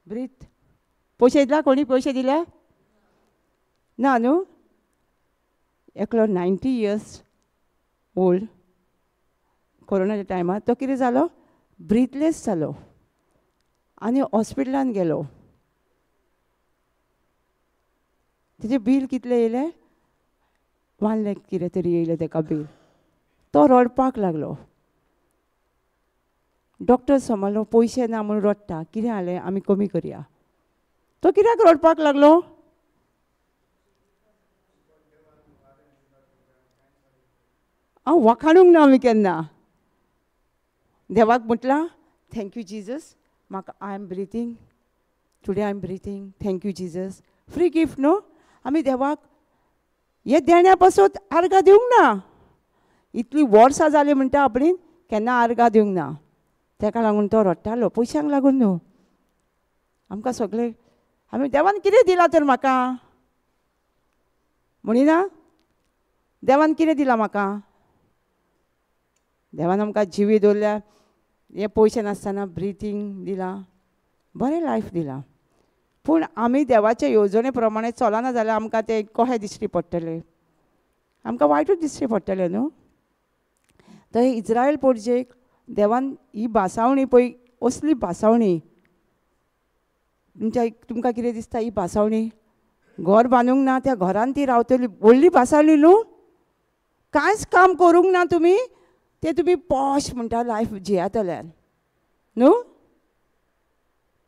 ब्रीथ. पयशे दिला कोणी? पयशे दिल्या ना न्हू? एकलो 90 इयर्स ओल्ड कोरोनाच्या टायमार तो कितें जालो, ब्रिथलेस जालो आनी हॉस्पिटलान गेलो. तेजें बील कितलें येयलें, 1 लाख कितें तरी येयलें तेका बील. तो रडपाक लागलो. डॉक्टर समजलो पयशे ना म्हूण रडटा, कितें जालें आमी कमी करया. तो कित्याक रडपाक लागलो? हांव वखाणूंक ना आमी केन्ना देवाक म्हटलां thank you Jesus, म्हाका I am breathing today, I am breathing, thank you Jesus. Free gift न्हू? आमी देवाक हे देण्या पासत आर्गां दिवंक ना. इतलीं वर्सां जालीं म्हणटा आपणें केन्ना आर्गां दिवंक ना. तेका लागून तो रडटालो, पयशांक लागून न्हू. आमकां सगळें आमी देवान कितें दिलां तर म्हाका म्हणिना, देवान कितें दिलां म्हाका? देवान आमकां जिवी दवरल्या, हे पयशे नासतना ब्रिथींग दिलां, बरें लायफ दिलां. पूण आमी देवाचे येवजणे प्रमाणे चलना जाल्यार आमकां तें कशें दिश्टी पडटलें? आमकां वायटूच दिश्टी पडटलें न्हू? तर इज्रायल पोरजेक देवान ही भासावणी पळय, असली भासावणी तुमच्या तुमकां कितें दिसता? ही भासावणी घर बांदूंक ना त्या घरान ती रावतली, व्हडली भासावणी न्हू? कांयच काम करूंक ना तुमी, ते तुमी पॉश म्हणटा लायफ जियेतल्यान न्हू?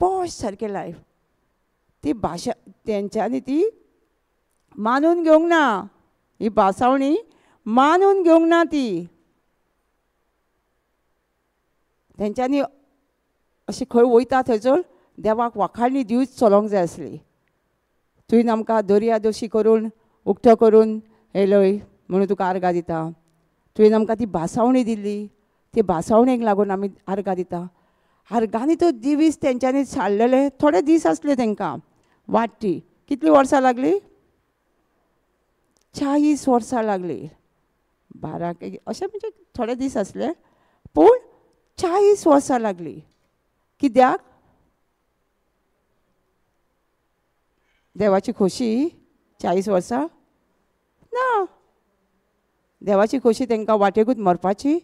पॉश सारकें लायफ. ती भाशा तेंच्यांनी ती मानून घेवंक ना, ही भासावणी मानून घेवंक ना ती. तेंच्यांनी अशें खंय वयता थंयसर देवाक वाखाणणी दिवच चलोवंक जाय आसली. तुवें आमकां दर्या दोशी करून उक्तो करून येयलोय म्हणून तुका आर्गां दिता. तुवें आमकां ती भासावणी दिल्ली, ती भासावणेक लागून आमी आर्गां दिता. आर्गांनी तो दिवीस तेंच्यांनी सारलेले थोडे दीस आसले तेंकां वाडटी. कितलीं वर्सां लागलीं? 40 वर्सां लागलीं. 12 अशें म्हणजे थोडे दीस आसले, पूण 40 वर्सां लागलीं. कित्याक? देवाची खोशी 40 वर्सां ना. देवाची खोशी तेंकां वाटेकूच मरपाची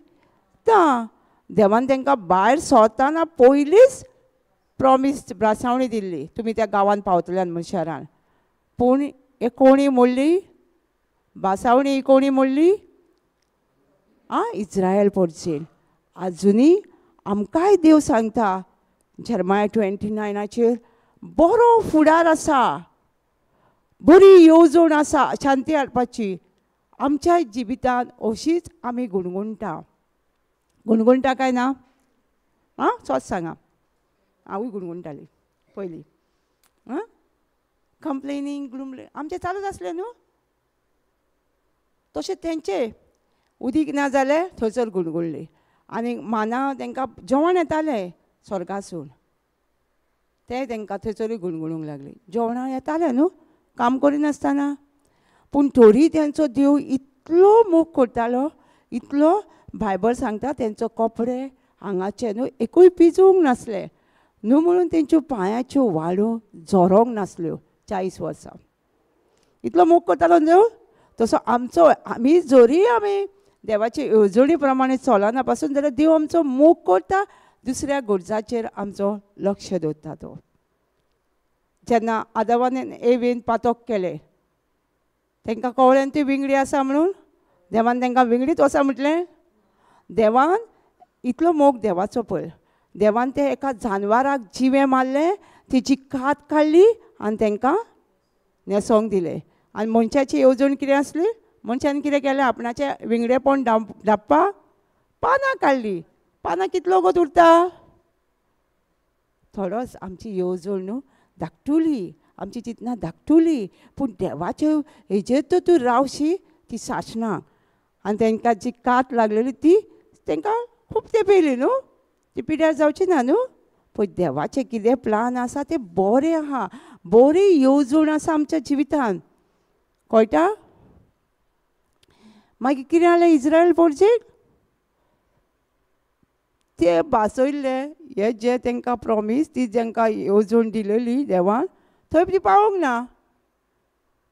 ना. देवान तेंकां भायर सरतना पयलींच प्रॉमीस भासावणी दिल्ली, तुमी त्या गांवान पावतल्यान म्हूण शहरान. पूण हे कोणी मोडली भासावणी? कोणी मोडली? आं, इज्रायल पोरजेन. आजुनूय आमकांय देव सांगता जेरमाया 29 बरो फुडार आसा, बरी येवजण आसा शांती हाडपाची. आमच्या जिवितान अशीच आमी गुणगुणटा. गुणगुणटा काय ना? आं, स्वत सांगा. हांवूय गुणगुणटाली पयलीं. आं, कंप्लेनींग गुणगुण आमचें चालूच आसलें न्हू? तशें तेंचें उदीक ना जालें थंयसर गुणगुणली. आनी माना तेंकां जेवण येतालें स्वर्गासून, तें तेंकां थंयसरूय गुणगुणूंक लागली. जेवणां येतालें न्हू काम करिनासतना. पूण तरी तेंचो देव इतलो मोग करतालो, इतलो बायबल सांगता तेंचो कपडे हांगाचे न्हू एकूय पिजूंक नासले न्हू, म्हणून तेंच्यो पांयाच्यो वाळो झरोंक नासल्यो 40 वर्सां. इतलो मोग करतालो देव. तसो आमचो, आमी जरी आमी देवाचे येवजणे प्रमाणे चलना पासून जाल्यार देव आमचो मोग करता, दुसऱ्या गरजाचेर आमचो लक्ष दवरता तो. जेन्ना आदावान एवेन पातक केलें, तांकां कळ्ळें ती विंगडी आसा म्हणून, देवान तांकां विंगडीत वचा म्हटलें. देवान इतलो मोग देवाचो पळय, देवान ते एका जानवराक जिवें मारलें, तिची कात काडली आनी तांकां न्हेसोंक दिलें. आनी मनशाची येवजण कितें आसली? मनशान कितें केलें? आपणाचें विंगडेपण धांपपाक पानां काडली. पानां कितलो वगत उरता? थोडोच. आमची येवजण न्हू धाकटुली, आमची चिंतना धाकटुली, पूण देवाचे हेजेर तर तूं रावशी ती सासणां. आनी तांकां जी कात लागलेली ती तांकां खूब तें पयलीं न्हू ती पिड्यार जावची ना न्हू. पळय देवाचें कितें प्लान आसा तें बरें आहा, बरी येवजण आसा आमच्या जिवितान, कळटा? मागीर कितें जालें इस्रायल पोरचेक ते भासयल्ले हे जे तांकां प्रोमीस ती तांकां येवजण दिलेली देवान थंय ती पावोंक ना.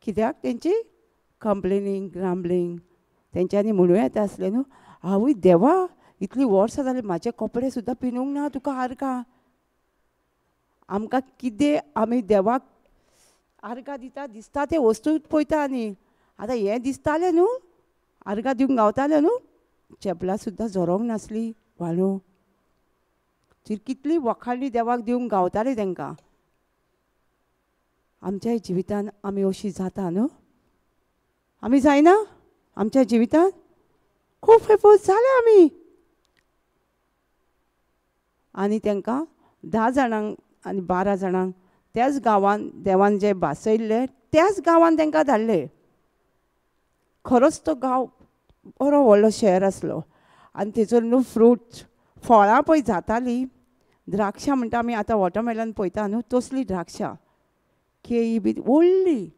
कित्याक? तेंची कंप्लेनींग ग्रामलींग. तेंच्यांनी म्हणूं येता आसलें न्हू, आवय देवा इतलीं वर्सां जालीं म्हाजे कपडे सुद्दां पिनूंक ना तुका आर्गां. आमकां कितें आमी देवाक आर्गां दिता दिसता तें वस्तू पळयता. आनी आतां हें दिसतालें न्हू, आर्गां दिवंक गावतालें न्हू, चेपलां सुद्दां झरोंक नासली वालो. ती कितली वखाणी देवाक दिवंक गावताली तांकां. आमच्या जिवितान आमी अशी जाता न्हू, आमी जायना आमच्या जिवितान खूब खेपो जाले आमी. आनी तांकां 10 जाणांक आनी 12 जाणांक त्याच गांवान देवान जे भासयल्ले त्याच गांवान तांकां धाडले. खरोच तो गांव बरो व्हडलो शहर आसलो आनी थंयसर न्हू फ्रूट फळां पळय जातालीं. द्राक्षां म्हणटा आमी आतां वॉटरमेलन पळयता न्हू तसलीं द्राक्षां, केळी बी व्हडली.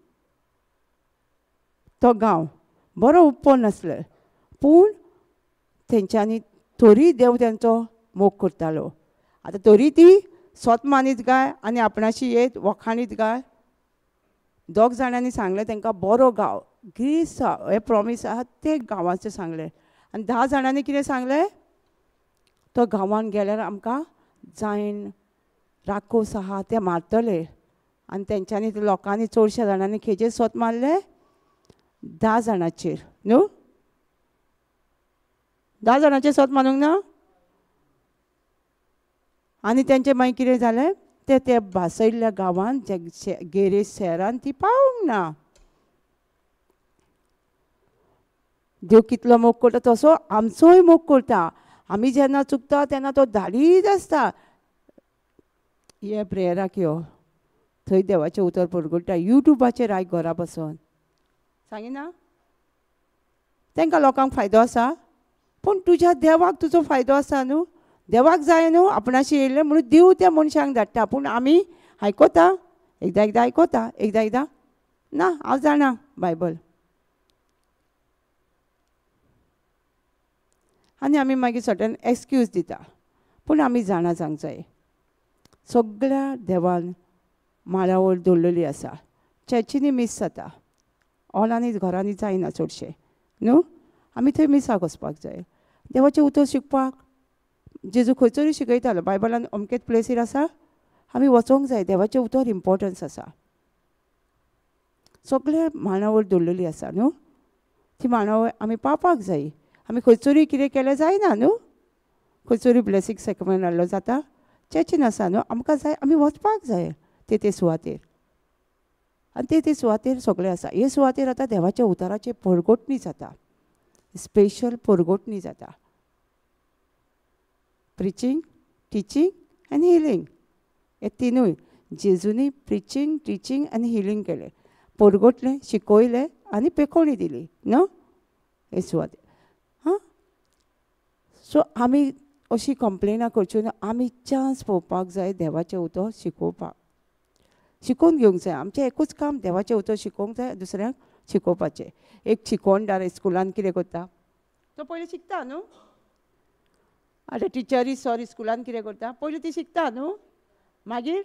तो गांव बरो उपन्न आसलो, पूण तेंच्यांनी तरी देव तेंचो मोग करतालो. आतां तरी ती स्वत मानीत गाय आनी आपणाशी येत वखाणीत गाय. 2 जाणांनी सांगलें तांकां बरो गांव ग्रीस हे प्रोमीस आहा ते गांवाचें सांगलें. आनी 10 जाणांनी कितें सांगलें, तो गांवान गेल्यार आमकां जायन राकोस आहा ते मारतले. आनी तेंच्यांनी लोकांनी चडश्या जाणांनी खेजेर स्वत मारले 10 जाणांचेर न्हू. 10 जाणांचेर स्वत मारूंक ना. आनी तेंचें मागीर कितें जालें, ते ते भासयल्ल्या गांवान गेरेज शहरान ती पावूंक ना. देव कितलो मोग करता तसो आमचोय मोग करता. आमी जेन्ना चुकता तेन्ना तो धाडीत आसता. हे प्रेयराक यो, थंय देवाचें उतर परगट्टा, युट्यूबाचेर आयक घरा बसून. सांगिना तांकां लोकांक फायदो आसा, पूण तुज्या देवाक तुजो फायदो आसा न्हू. देवाक जाय न्हू आपणाशी येयल्लें म्हणून देव त्या मनशांक धाडटा. पूण आमी आयकता, एकदां एकदां आयकता, एकदां एकदां ना हांव जाणा बायबल. आनी आमी मागीर सर्टन एक्सक्यूज दिता. पूण आमी जाणा जावंक जाय सगळ्या देवान माळावळ दवरलेली आसा. चर्चींनी मीस जाता, हॉलांनी घरांनी जायना चडशें न्हू. आमी थंय मिसाक वचपाक जाय देवाचें उतर शिकपाक. जेजू खंयसरूय शिकयतालो, बायबलान अमकेच प्लेसीर आसा, आमी वचोंक जाय. देवाचें उतर इम्पोर्टन्स आसा. सगळे मांडावळ दवरलेली आसा न्हू, ती मांडावळ आमी पावपाक जाय. आमी खंयसरूय कितें केलें जायना न्हू, खंयसरूय ब्लेसींग सेक्रेमेंट हाडलो जाता, चर्चीन आसा न्हू. आमकां जाय आमी वचपाक जाय ते ते सुवातेर. आनी ते ते सुवातेर सगळें आसा. हे सुवातेर आतां देवाच्या उतराचें परगटणी जाता, स्पेशल परगटणी जाता. प्रिचींग, टिचींग आनी हिलींग हे तिनूय जेजूनी प्रिचींग, टिचींग आनी हिलींग केलें, परगटलें, शिकयलें आनी पेकोवणी दिली न्हू हे सुवातेर. हां, सो आमी अशी कंप्लेनां करच्यो न्हू. आमी चान्स पळोवपाक जाय देवाचें उतर शिकोवपाक, शिकोवन घेवंक जाय. आमचें एकूच काम देवाचें उतर शिकोवंक जाय, दुसऱ्यांक शिकोवपाचें. एक शिकोवणदार स्कुलान कितें करता, तो पयलीं शिकता न्हू. आतां टिचरी सॉरी स्कुलान कितें करता, पयलीं ती शिकता न्हू, मागीर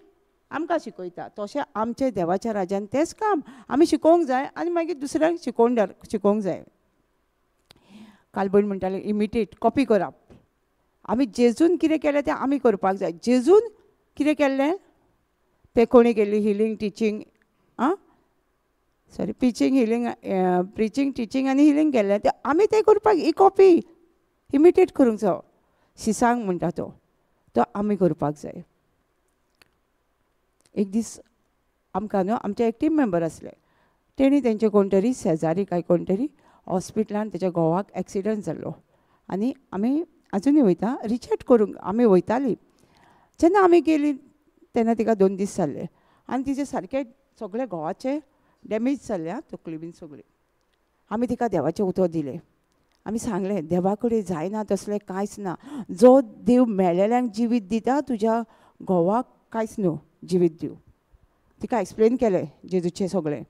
आमकां शिकयता. तशें आमचें देवाच्या राज्यान तेंच काम, आमी शिकोवंक जाय आनी मागीर दुसऱ्यांक शिकोवणदार शिकोवंक जाय. काल भयण म्हणटालें इमिटेट, कॉपी करप. आमी जेजून कितें केलें तें आमी करपाक जाय. जेजून कितें केल्लें, तें कोणी केल्ली हिलींग, टिचींग, आं sorry preaching, healing, preaching, teaching आनी हिलींग केल्लें, तें आमी तें करपाक ही कॉपी इमिटेट करूंक जायो. शिसांग म्हणटा तो, तो आमी करपाक जाय. एक दीस आमकां न्हू आमचे एक टीम मेंबर आसले, तेणी तेंचे कोण तरी शेजारी काय कोण तरी हॉस्पिटलान तेच्या घोवाक एक्सिडंट जाल्लो. आनी आमी आजुनूय वयता रिचॅट करूंक आमी वयतालीं. जेन्ना आमी गेलीं तेन्ना तिका 2 दीस जाल्ले आनी तिचे सारकें सगळे घोवाचे डॅमेज जाल्ले आं, तकली बीन सगळी. आमी तिका देवाचें उतर दिलें आमी सांगलें देवा कडेन जायना तसलें कांयच ना. जो देव मेलेल्यांक जिवीत दिता तुज्या घोवाक कांयच न्हू जिवीत दिव. तिका एक्सप्लेन केलें जेजूचें सगळें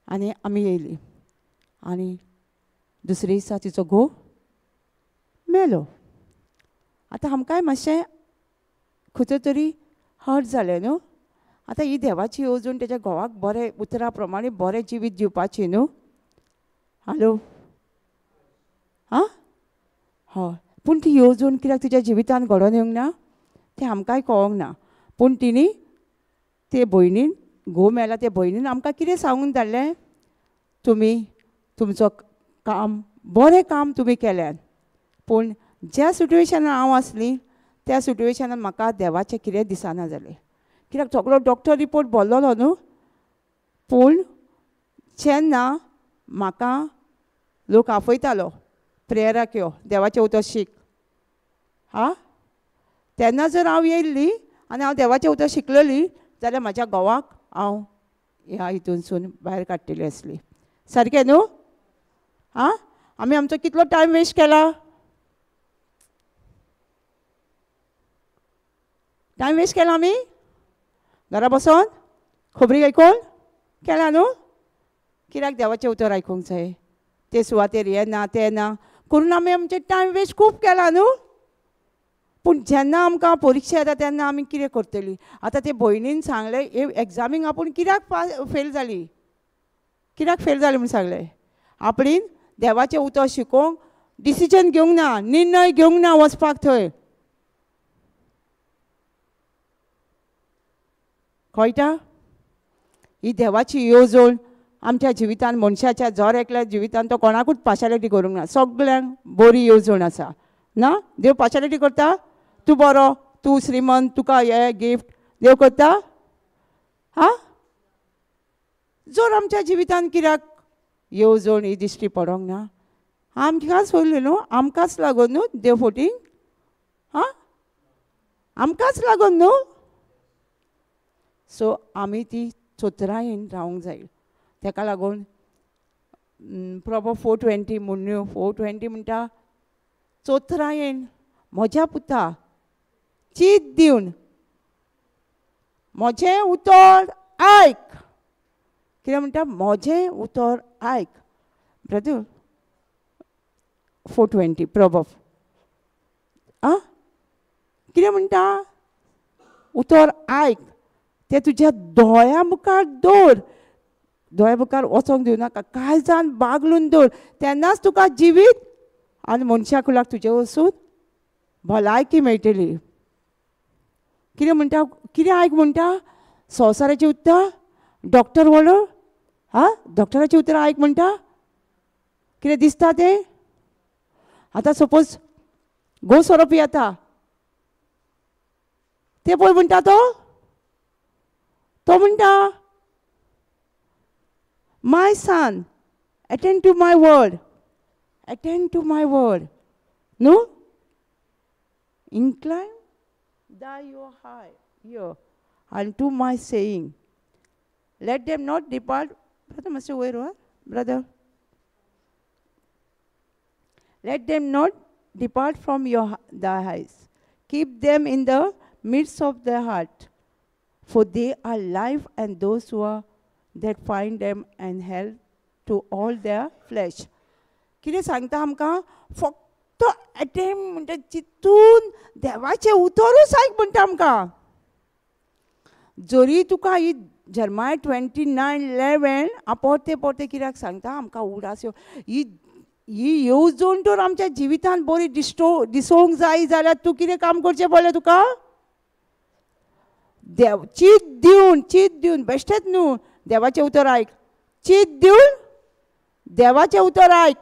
आनी आमी येयली. आनी दुसरे दिसा तिचो घोव मेलो. आतां आमकांय मातशें खंयचो तरी हर्ट जालें न्हू. आतां ही देवाची येवजण तेच्या घोवाक बरें उतरा प्रमाणे बरें जिवीत दिवपाची न्हू. हॅलो आं हय, पूण ती येवजण कित्याक तिच्या जिवितान घडोवन येवंक ना तें आमकांय कळोंक ना. पूण तिणी ते भयणीन घोव मेला ते भयणीन आमकां कितें सांगून धाडलें, तुमी तुमचो काम बरें काम तुमी केल्यात, पूण ज्या सिट्युएशनान हांव आसली त्या सिट्युएशनान म्हाका देवाचें कितें दिसना जालें. कित्याक सगळो डॉक्टर रिपोर्ट भरलेलो न्हू. पूण जेन्ना म्हाका लोक आपयतालो प्रेयराक यो देवाचें उतर शीक, हा तेन्ना जर हांव येयल्ली आनी हांव देवाचें उतर शिकलेली जाल्यार म्हाज्या घोवाक हांव ह्या हितूनसून भायर काडटली आसली. सारकें न्हू? आं आमी आमचो कितलो टायम वेस्ट केला? टायम वेस्ट केला आमी घरा बसोन खबरी आयकून केला न्हू. कित्याक देवाचें उतर आयकूंक जाय, ते सुवातेर हें ना तें ना करून आमी आमचें टायम वेस्ट खूब केला न्हू. पूण जेन्ना आमकां परिक्षा येता तेन्ना आमी कितें करतली? आतां ते भयणीन सांगलें हे एग्जामीक आपूण कित्याक फेल जाली, कित्याक फेल जाली म्हूण सांगलें. आपणेन देवाचें उतर शिकोवंक डिसिजन घेवंक ना, निर्णय घेवंक ना वचपाक थंय. कळटा? ही देवाची येवजण आमच्या जिवितान मनशाच्या जर एकल्या जिवितान तो कोणाकूच पार्शालिटी करूंक ना, सगळ्यांक बरी येवजण आसा ना. देव पार्शालिटी करता? तूं बरो, तूं श्रीमंत, तुका हे गिफ्ट देव करता? हा जर आमच्या जिवितान कित्याक येवजण ही दिश्टी पडोंक ना, आमकांच वयली न्हू, आमकांच लागून न्हू देव फोटींग, हा आमकांच लागून न्हू. सो आमी ती चतुरायेन रावंक जाय. तेका लागून प्रोबो 420 म्हणण्यो 420 म्हणटा चतुरायेन म्हज्या पुता चीत दिवन म्हजें उतर आयक. कितें म्हणटा? म्हजें उतर आयक. ब्रदर 420 प्रोबो आं कितें म्हणटा? उतर आयक, तें तुज्या दोळ्या मुखार दवर, दोळ्या मुखार वचोंक दिवं नाका, कांय जाण बागलून दवर, तेन्नाच तुका जिवीत आनी मनशा कुलाक तुजे वचून भलायकी मेळटली. कितें म्हणटा? कितें आयक म्हणटा? संवसाराचें उतर, डॉक्टर व्हडलो, हा डॉक्टराचें उतरां आयक म्हणटा? कितें दिसता तें? आतां सपोज घोव सोरो पियेता तें पळय म्हणटा तो, तो म्हणटा my son attend to my word, attend to my word न्हू, incline thy your high ear unto my saying, let them not depart. Brother मातशें वयर वर brother. Let them not depart from your thy eyes, keep them in the midst of the heart, for they are life and those who are that find them and health to all their flesh. कितें सांगता आमकां? फक्त एटेम म्हणटा चितून देवाचें उतरूच आयक म्हणटा आमकां. जरी तुका ही जर्माय 29:11 परतें परतें कित्याक सांगता आमकां उडास ही ही येवजण तर आमच्या जिवितान बरी दिसोवंक जाय जाल्यार तूं कितें काम करचें पडलें तुका? देव चीत दिवन, चीत दिवन बेश्टेच न्हू देवाचें उतर आयक, चीत दिवन देवाचें उतर आयक.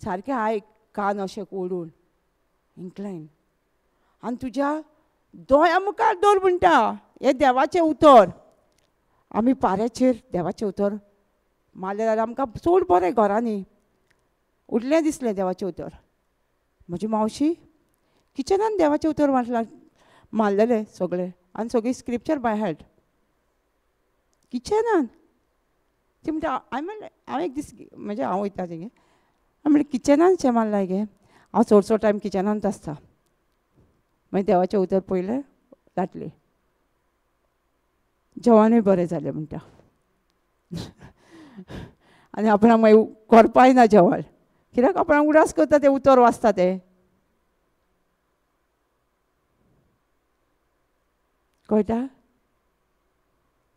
सारकें आयक, कान अशें ओडून इन्क्लायन, आनी तुज्या दोळ्या मुखार दवर म्हणटा हें देवाचें उतर. आमी पाऱ्याचेर देवाचें उतर मारलें जाल्यार आमकां चड बरें घरांनी उठलें दिसलें देवाचें उतर. म्हजी मावशी किचनान देवाचें उतर मारलेलें सगळें आनी सगळीं स्क्रिप्चर बाय हार्ट किचनान. ती म्हणटा हांवें म्हणलें हांव एक दीस म्हणजे हांव वयता तेंगे, हांवें म्हणलें किचनान शें मारलां गे, हांव चडसो टायम किचनांत आसता. मागीर देवाचें उतर पयलें लाटलें, जेवणूय बरें जालें म्हणटा. आनी आपणाक मागीर करपाय ना जेवण, कित्याक आपणाक उडास करता तें उतर वाचता तें. कळटा?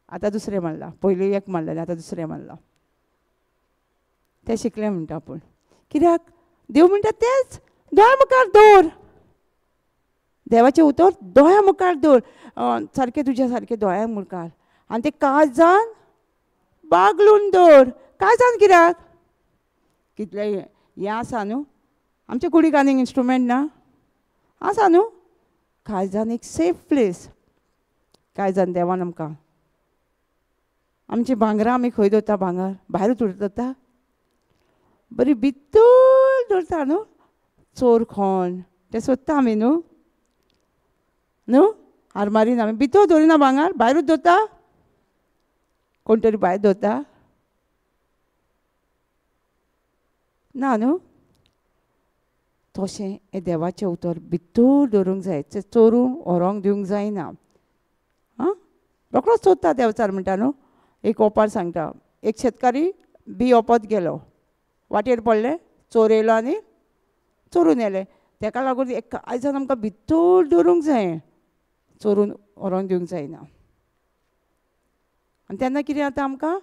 आतां दुसरें मारलां, पयलीं एक मारलेलें आतां दुसरें मारलां. तें शिकलें म्हणटा आपूण, कित्याक देव म्हणटा तेंच दोळ्या मुखार दवर, देवाचें उतर दोळ्या मुखार दवर, सारकें तुज्या सारकें दोळ्या मुखार, आनी तें काळजान बागलून दवर. काळजान कित्याक? कितलें हें आसा न्हू आमच्या कुडीक आनीक इन्स्ट्रुमेंट ना आसा न्हू. काळजान एक सेफ प्लेस, काळजान देवान आमकां आमची भांगरां आमी खंय दवरता? भांगर भायरूच दवरता, बरी भितर दवरता न्हू. चोर खोण तें सोदता आमी न्हू, न्हू आरमारीन आमी भितर दवरिना भांगर, भायरूच दवरता, कोण तरी भायर दवरता ना न्हू. तशें हें देवाचें उतर भितर दवरूंक जाय, तें चोरून व्हरोंक दिवंक जायना. आं, रोखडोच चोरता देवचार म्हणटा न्हू. एक ओपार सांगता, एक शेतकारी बी ओपत गेलो, वाटेर पडलें, चोर येयलो आनी चोरून येयलें. तेका लागून एक काळजान आमकां भितर दवरूंक जाय, चोरून व्हरोंक दिवंक जायना. आनी तेन्ना कितें जाता, आमकां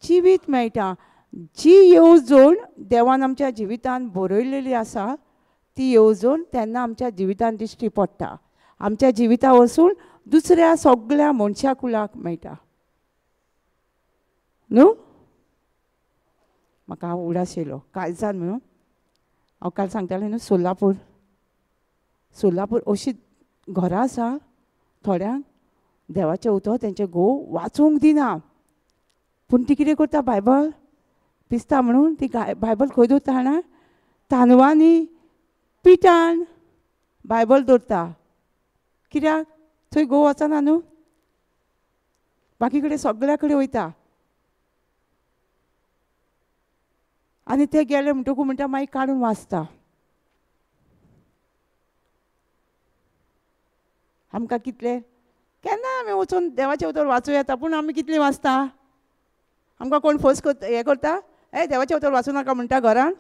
जिवीत मेळटा. जी येवजण देवान आमच्या जिवितान बरयलेली आसा ती येवजण तेन्ना आमच्या जिवितान दिश्टी पडटा, आमच्या जिविता वचून दुसऱ्या सगळ्या मनशा कुळाक मेळटा न्हू. म्हाका हांव उडास येयलो काळजान म्हणून. हांव काल सांगतालें न्हू, सोलापूर, सोलापूर अशी घरां आसा थोड्यांक देवाचें उतर तेंचे घोव वाचूंक दिना, पूण ती कितें करता, बायबल पिसता म्हणून ती बायबल खंय दवरता जाणा? तांदवांनी पिठान बायबल दवरता. कित्याक? थंय घोव वचना न्हू, बाकी कडेन सगळ्या कडेन वयता. आनी ते गेले म्हणटकूच म्हणटा मागीर काडून वाचता. आमकां कितले केन्ना आमी वचून देवाचें उतर वाचूं येता, पूण आमी कितली वाचता? आमकां कोण फोर्स करता, हें करता, ए देवाचें उतर वाचूं नाका म्हणटा घरान.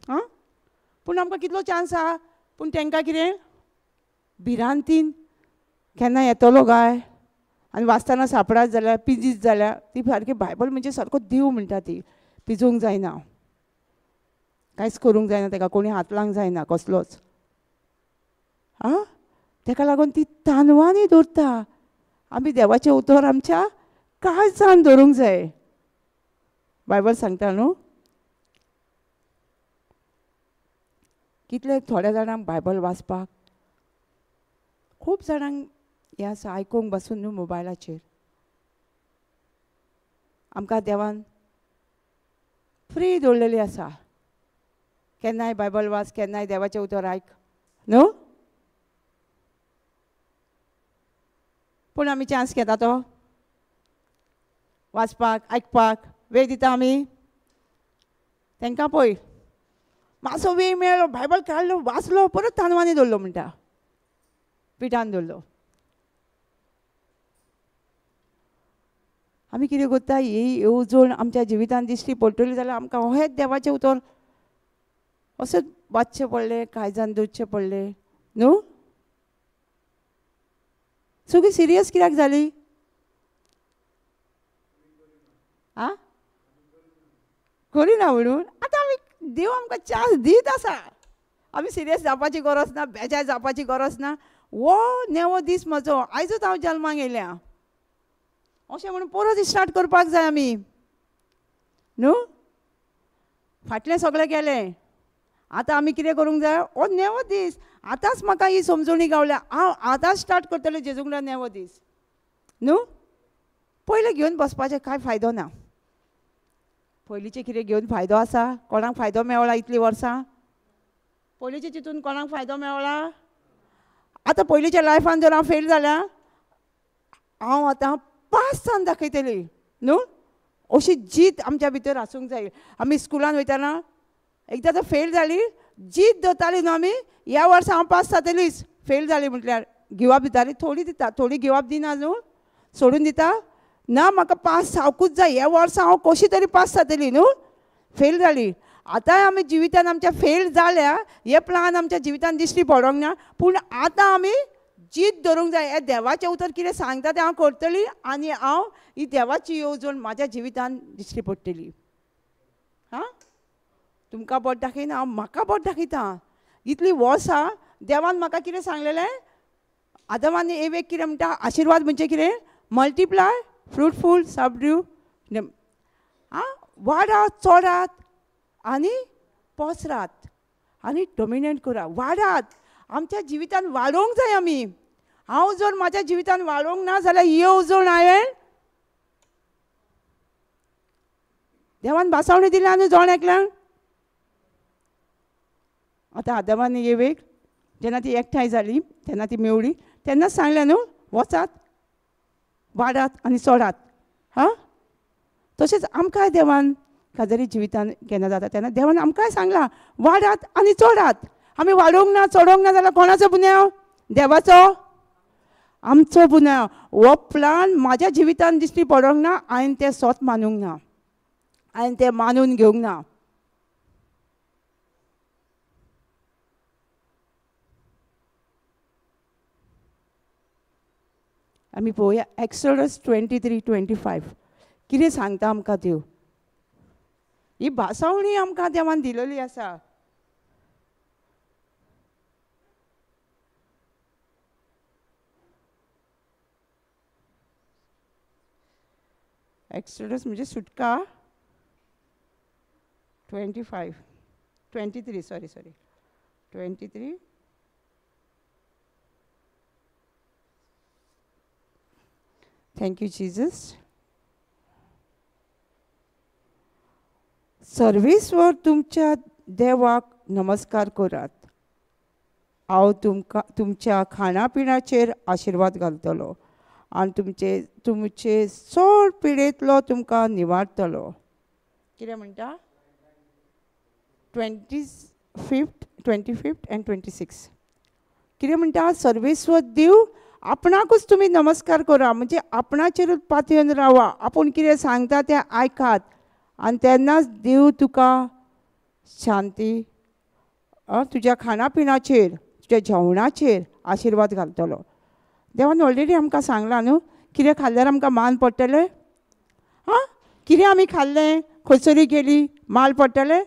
आं, पूण आमकां कितलो चान्स आहा, पूण तांकां कितें भिरांतीन केन्ना येतलो काय, आनी वाचतना सापडात जाल्यार पिजीत जाल्यार ती सारकी बायबल म्हणजे सारको देव म्हणटा, ती पिजूंक जायना, कांयच करूंक जायना, ताका कोणी हात लावंक जायना कसलोच. आं, ताका लागून ती तांदवांनी दवरता. आमी देवाचें उतर आमच्या काळजान दवरूंक जाय. बायबल सांगता न्हू, कितले थोड्या जाणांक बायबल वाचपाक, खूब जाणांक हें आसा आयकूंक बसून न्हू मोबायलाचेर. आमकां देवान फ्री दवरलेली आसा, केन्नाय बायबल वाच, केन्नाय देवाचें उतर आयक न्हू. पूण आमी चान्स घेता तो वाचपाक, आयकपाक वेळ दिता आमी तांकां? पळय मातसो वेळ मेळ्ळो, बायबल काडलो, वाचलो, परत तांदवांनी दवरलो म्हणटा, पिठान दवरलो. आमी कितें करता, ही येवजण आमच्या जिवितान दिश्टी पडटली जाल्यार आमकां अहेच देवाचें उतर अशेंच वाचचें पडलें, काळजान दवरचें पडलें न्हू. सगळी सिरियस कित्याक जाली? आं, करिना म्हणून आतां आमी देव आमकां चान्स दीत आसा, आमी सिरियस जावपाची गरज ना, बेजार जावपाची गरज ना. हो नेवो दीस म्हजो, आयजूच हांव जल्माक येयल्या अशें म्हणून परत स्टार्ट करपाक जाय आमी न्हू. फाटलें सगळें गेलें, आतां आमी कितें करूंक जाय? हो नेवो दीस, आतांच म्हाका ही समजणी गावल्या, हांव आतांच स्टार्ट करतलें जेजूंगल्या नेवो दीस न्हू. पयलें घेवन बसपाचें कांय फायदो ना. पयलींचें कितें घेवन फायदो आसा? कोणाक फायदो मेवला इतलीं वर्सां? पयलींचे चिंतून कोणाक फायदो मेवला? आतां पयलींच्या लायफान जर हांव फेल जाल्या, हांव आतां पास जावन दाखयतली न्हू. अशी जीत आमच्या भितर आसूंक जाय. आमी स्कुलान वयतना एकदां तर फेल जाली, जीत दवरताली न्हू आमी, ह्या वर्सा हांव पास जातलीच. फेल जाली म्हटल्यार गिवप दिताली, थोडी दिता, थोडी गिवप दिना न्हू, सोडून दिता ना, म्हाका पास जावकूच जाय, ह्या वर्सा हांव कशी तरी पास जातली न्हू. फेल जाली. आतांय आमी जिवितान आमच्या फेल जाल्या, हे प्लान आमच्या जिवितान दिश्टी पडोंक ना, पूण आतां आमी जीत धरूंक जाय. हें देवाचें उतर कितें सांगता तें हांव करतली आनी हांव ही देवाची येवजण म्हाज्या जिवितान दिश्टी पडटली. हां, तुमकां बोट दाखयना, हांव म्हाका बोट दाखयता. इतली वर्सां देवान म्हाका कितें सांगलेलें, आदम आनी एवेक कितें म्हणटा, आशिर्वाद म्हणजे कितें, मल्टिप्लाय, फ्रुटफूल, सबड्यू. आं, वाडात, चोडात आनी पसरात आनी डोमिनेट करा. वाडात, आमच्या जिवितान वाडोवंक जाय आमी. हांव जर म्हाज्या जिवितान वाडोवंक ना जाल्यार येवजण हांवें देवान भासावणी दिल्या न्हू जण एकल्यांक. आतां आदम आनी एवेक जेन्ना ती एकठांय जाली, तेन्ना ती मेवली, तेन्नाच सांगलें न्हू, वचात, वाडात आनी चडात. हां, तशेंच आमकांय देवान काजारी जिवितान केन्ना जाता तेन्ना देवान आमकांय सांगलां, वाडात आनी चडात. आमी वाडोवंक ना, चडोवंक ना जाल्यार कोणाचो गुन्यांव? देवाचो, आमचो गुन्यांव. हो प्लान म्हाज्या जिवितान दिश्टी पडोंक ना, हांवें तें सोत मानूंक ना, हांवें तें मानून घेवंक ना. आमी पळोवया एक्सोडस 23:25 कितें सांगता आमकां देव. ही भासावणी आमकां देवान दिलेली आसा. एक्सोडस म्हणजे सुटका 25 23 sorry sorry 23. Thank you Jesus. सर्वेस्वर तुमच्या देवाक नमस्कार करात. हांव तुमकां तुमच्या खाणापिणाचेर आशिर्वाद घालतलो आनी तुमचे तुमचे चड पिडेंतलो तुमकां निवारतलो. कितें म्हणटा? 25 आनी 26. कितें म्हणटा? सर्वेस्वर देव आपणाकूच तुमी नमस्कार करा, म्हणजे आपणाचेरूच पातयेवन रावा, आपूण कितें सांगता तें आयकात आनी तेन्नाच देव तुका शांती, तुज्या खाणापिणाचेर, तुज्या जेवणाचेर आशिर्वाद घालतलो. देवान ऑलरेडी आमकां सांगलां न्हू, कितें खाल्ल्यार आमकां मान पडटलें. आं, कितें आमी खाल्लें, खंयसरी गेली माल पडटलें,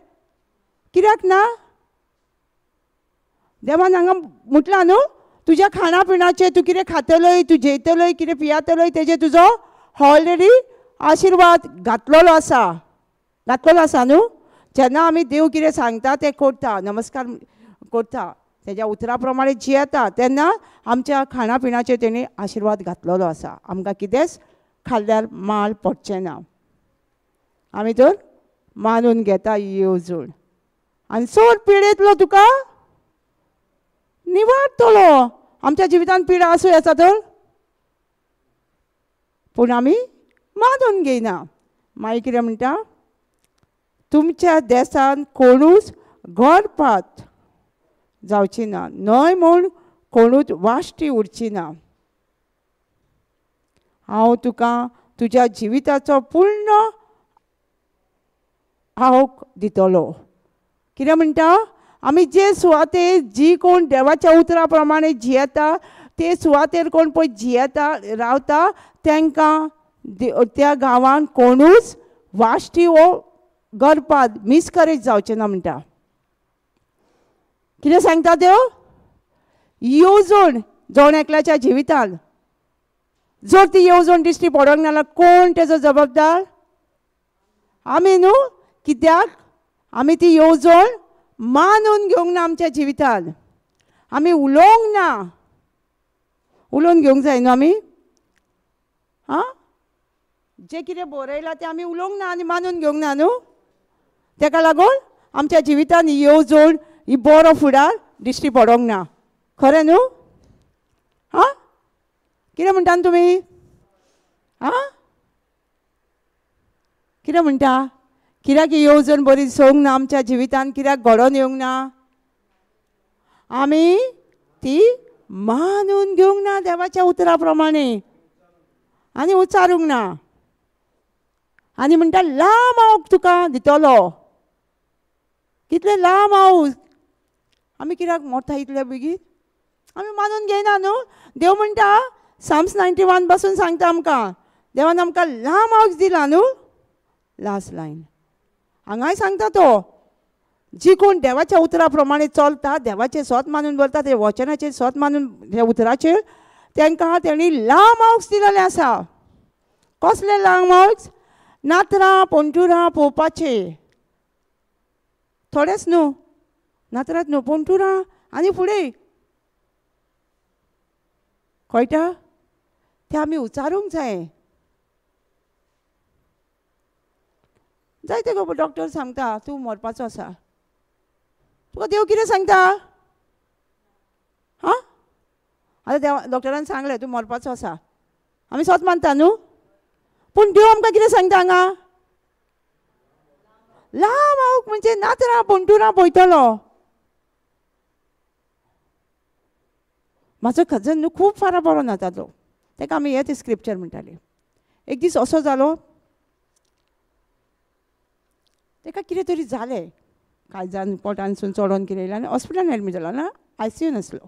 कित्याक ना? देवान हांगा म्हटलां न्हू, तुज्या खाणापिणाचेर तूं कितें खातलोय, तूं जेयतलोय, कितें पियातलोय, तेजेर तुजो ऑलरेडी आशिर्वाद घातलेलो आसा, घातलेलो आसा न्हू. जेन्ना आमी देव कितें सांगता तें करता, नमस्कार करता, तेज्या उतरा प्रमाणे जियेता, तेन्ना आमच्या खाणापिणाचेर तेणी आशिर्वाद घातलेलो आसा. आमकां कितेंच खाल्ल्यार माल पडचें ना. आमी तर मानून घेता ही येवजण आनी चड पिडेंतलो तुका निवारतलो. आमच्या जिवितान पिडा आसूं येता तर, पूण आमी मानून घेयना. मागीर कितें म्हणटा? तुमच्या देसान कोणूच गर्भपात जावची ना, न्हय म्हूण कोणूच वाश्टी उरची ना. हांव तुका तुज्या जिविताचो पूर्ण आवक दितलो. कितें म्हणटा? आमी जे सुवातेर जी कोण देवाच्या उतरा प्रमाणे जियेता ते सुवातेर कोण पळय जियेता रावता तांकां त्या गांवान कोणूच वाश्टी वो गर्भपात मिसकरेज जावचें ना म्हणटा. कितें सांगता देव? येवजण जण एकल्याच्या जिवितान जर ती येवजण दिश्टी पडोंक ना जाल्यार कोण तेजो जबाबदार? आमी न्हू. कित्याक आमी ती येवजण मानून घेवंक ना आमच्या जिवितान, आमी उलोवंक ना. उलोवन घेवंक जाय न्हू आमी. आं, जें कितें बरयलां तें आमी उलोवंक ना आनी मानून घेवंक ना न्हू. तेका लागून आमच्या जिवितान ही येवजण, ही बरो फुडार दिश्टी पडोंक ना. खरें न्हू? आं, कितें म्हणटा तुमी? आं, कितें म्हणटा? कित्याक ही येवजण बरी सोंग ना आमच्या जिवितान? कित्याक घडोवन येवंक ना? आमी ती मानून घेवंक ना देवाच्या उतरा प्रमाणे आनी उच्चारूंक ना. आनी म्हणटा लांब हांव तुका दितलो. कितले लांब हांव. आमी कित्याक मोठा इतले बेगीन? आमी मानून घेयना न्हू. देव म्हणटा साम्स 91 पासून सांगता आमकां, देवान आमकां लांब हांव दिला न्हू. लास्ट लायन हांगाय सांगता तो, जी कोण देवाच्या उतरा प्रमाणे चलता, देवाचें सोत मानून बरता, ते वचनाचेर सोत मानून त्या उतराचेर, तांकां तेणी लांब हांव दिलेलें आसा. कसले लांब हांव? नातरां पोंटुरां पोवपाचे. थोडेच न्हू, नातरांच न्हू, पोंटुरां आनी फुडें कळटा तें आमी उच्चारूंक जाय. जायते गो डॉक्टर सांगता तूं मरपाचो आसा, तुका देव कितें सांगता? हां, आतां देवा डॉक्टरान सांगलें तूं मरपाचो आसा, आमी सोत मानता न्हू. पूण देव आमकां कितें सांगता हांगा? लांब हांव म्हणजे नातरां पोंटुरां पळयतलो. म्हाजो कजन न्हू खूब फारां बरो नातालो, ताका आमी हें स्क्रिप्चर म्हणटाले. एक दीस असो जालो, ताका कितें तरी जालें, काळजान पोटानसून चडोन कितें येयलें आनी हॉस्पिटलान एडमीट जालो ना, आयसीयून आसलो.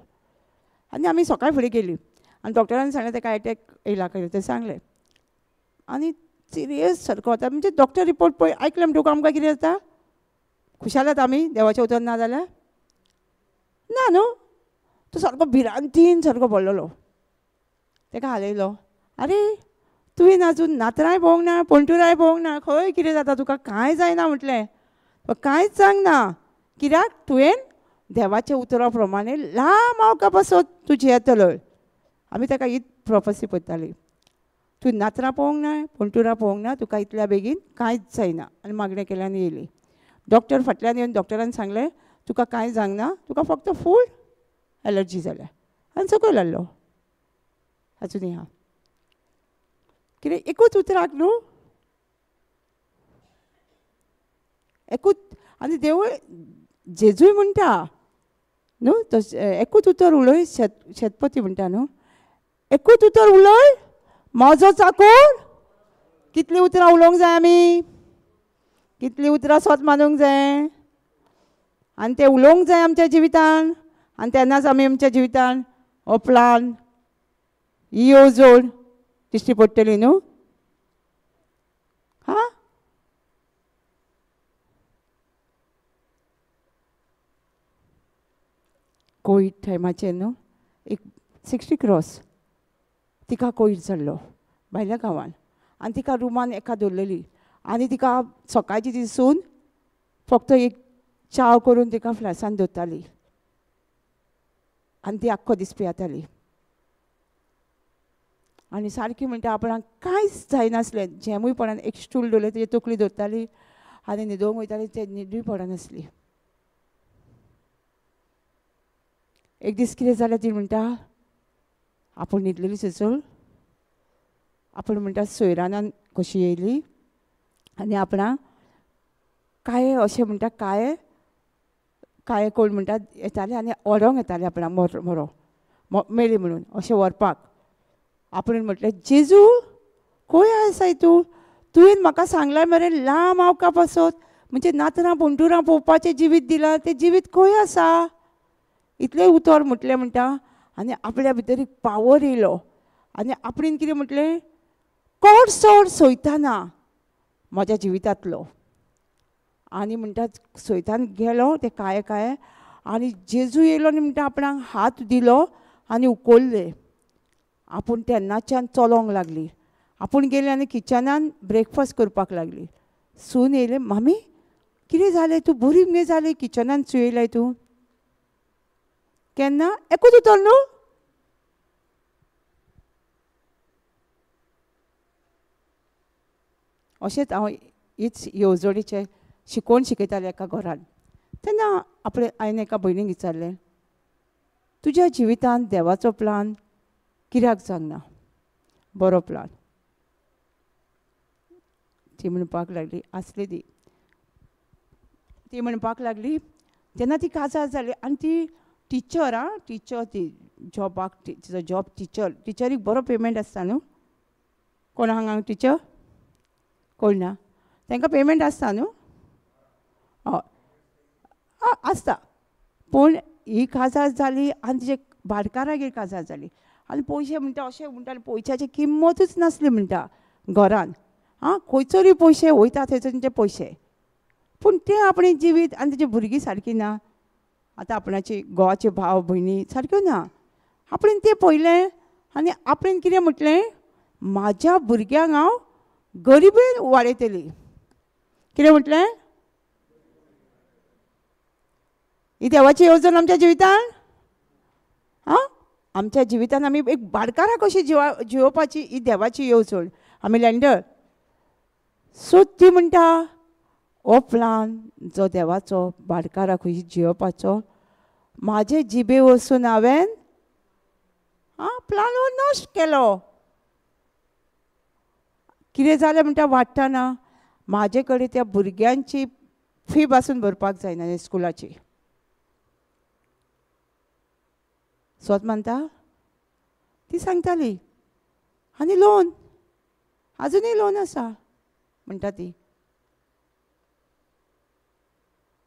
आनी आमी सकाळ फुडें गेली आनी डॉक्टरान सांगलें ताका एटॅक येयला खंय तें सांगलें. आनी सिरियस सारको वता म्हणजे डॉक्टर रिपोर्ट पळय आयकलें म्हणटकूच आमकां कितें जाता? खुशाल जाता आमी देवाचें उतर ना जाल्यार ना न्हू. तो सारको भिरांतीन सारको पडलेलो. ताका हालयलो, आरे तुवें आजून नातरांय पळोवंक ना, पोंटुरांय पळोवंक ना, खंय कितें जाता तुका? कांय जायना म्हटलें, कांयच जावंक ना. कित्याक? तुवें देवाच्या उतरा प्रमाणे लांब आवका पासत तूं जियेतलो. आमी ताका हीच प्रोफेसी पळयताली, तूं नातरां पळोवंक ना, पोंटुरां पळोवंक ना, तुका इतल्या बेगीन कांयच जायना. आनी मागणें केलें आनी येयली. डॉक्टर फाटल्यान येवन डॉक्टरान सांगलें तुका कांय जावंक ना, तुका फक्त फूड एलर्जी जाल्या. आनी सकयल हाडलो. आजुनूय आहा कितें एकूच उतराक न्हू, एकूच. आनी देवूय जेजूय म्हणटा न्हू, तशें एकूच उतर उलय, शेतपती म्हणटा न्हू, एकूच उतर उलय म्हजो चाकूर. कितलीं उतरां उलोवंक जाय आमी? कितलीं उतरां सोत मानूंक जाय? आनी तें उलोवंक जाय आमच्या जिवितान. आनी तेन्नाच आमी आमच्या जिवितान हो प्लान, ही येवजण दिश्टी पडटली न्हू. हां, कोवीड टायमाचेर न्हू एक 60 क्रॉस तिका कोवीड जाल्लो भायल्या गांवान. आनी तिका रुमान एका दवरलेली आनी तिका सकाळची ती सून फक्त एक च्याव करून तिका फ्लॅसान दवरताली आनी ती आख्खो दीस पियेताली. आनी सारकी म्हणटा आपणाक कांयच जायनासलें, जेमूय पडना. एक स्टूल दवरलें तेजी तकली दवरताली आनी न्हिदोवंक वयताली, ते न्हिदूय पडनासली. एक दीस कितें जालें, ती म्हणटा आपूण न्हिदलेली थंयसर, आपूण म्हणटा सोयरानान कशी येयली आनी आपणाक कांय अशें म्हणटा, कांय कांय कोण म्हणटा येताले आनी व्हरोंक येताले आपणाक मरो मेली म्हणून अशें व्हरपाक. आपणें म्हटलें जेजू खंय आसाय तूं? तुवें म्हाका सांगलां मरे लांब आवका पासत म्हणजे नातरां पोंटुरां पळोवपाचें जिवीत दिलां, तें जिवीत खंय आसा? इतलें उतर म्हटलें म्हणटा. आनी आपल्या भितर एक पावर येयलो आनी आपणेन कितें म्हटलें, कोण सोड सोयताना म्हज्या जिवितांतलो. आनी म्हणटा सोयतान गेलो ते काळे काळे आनी जेजू येयलो आनी म्हणटा आपणाक हात दिलो आनी उखल्ले. आपूण तेन्नाच्यान चलोंक लागली. आपूण गेली आनी किचनान ब्रेकफास्ट करपाक लागली. सून येयले, मामी कितें जालें, तूं बरी मगे जाली, किचनान चुयलाय तूं केन्ना? एकूच उतर न्हू. अशेंच हांव हीच येवजणेचें शिकोवन शिकयतालें एका घरान. तेन्ना आपले हांवें एका भयणीक विचारलें, तुज्या जिवितांत देवाचो प्लान कित्याक जावंक ना बरो प्लान? ती म्हणपाक लागली आसली ती ती म्हणपाक लागली जेन्ना ती काजार जाली आनी ती टिचर आं टिचर ती जॉबाक तिचो जॉब टिचर टिचरीक बरो पेमेंट आसता न्हू. कोण हांगा टिचर कोण ना तांकां पेमेंट आसता न्हू. हय आसता. पूण ही काजार जाली आनी तिचे भाटकारागेर काजार जाली आनी पयशे म्हणटा अशें म्हणटा पयशाची किंमतूच नासली म्हणटा घरान. आं खंयसरूय पयशे वयता थंयसर तेंचे पयशे. पूण तें आपणें जिवीत आनी तेजी भुरगीं सारकी ना. आतां आपणाची घोवाचे भाव भयणी सारक्यो ना. आपणें तें पळयलें आनी आपणें कितें म्हटलें म्हाज्या भुरग्यांक हांव गरिबेन वाडयतली. कितें म्हटलें? ही देवाची येवजण आमच्या जिवितान. आं आमच्या जिवितान आमी एक भाटकारां कशी जिवोवपाची ही देवाची येवजण. आमी लँडर. सो ती म्हणटा हो प्लान जो देवाचो भाटकारां कशी जियोवपाचो म्हाजे जिबे वचून हांवें आं प्लान हो नश्ट केलो. कितें जालें म्हणटा वाडटना म्हाजे कडेन त्या भुरग्यांची फी पासून भरपाक जायना स्कुलाची. स्वत मानता ती सांगताली आनी लोन आजुनूय लोन आसा म्हणटा ती.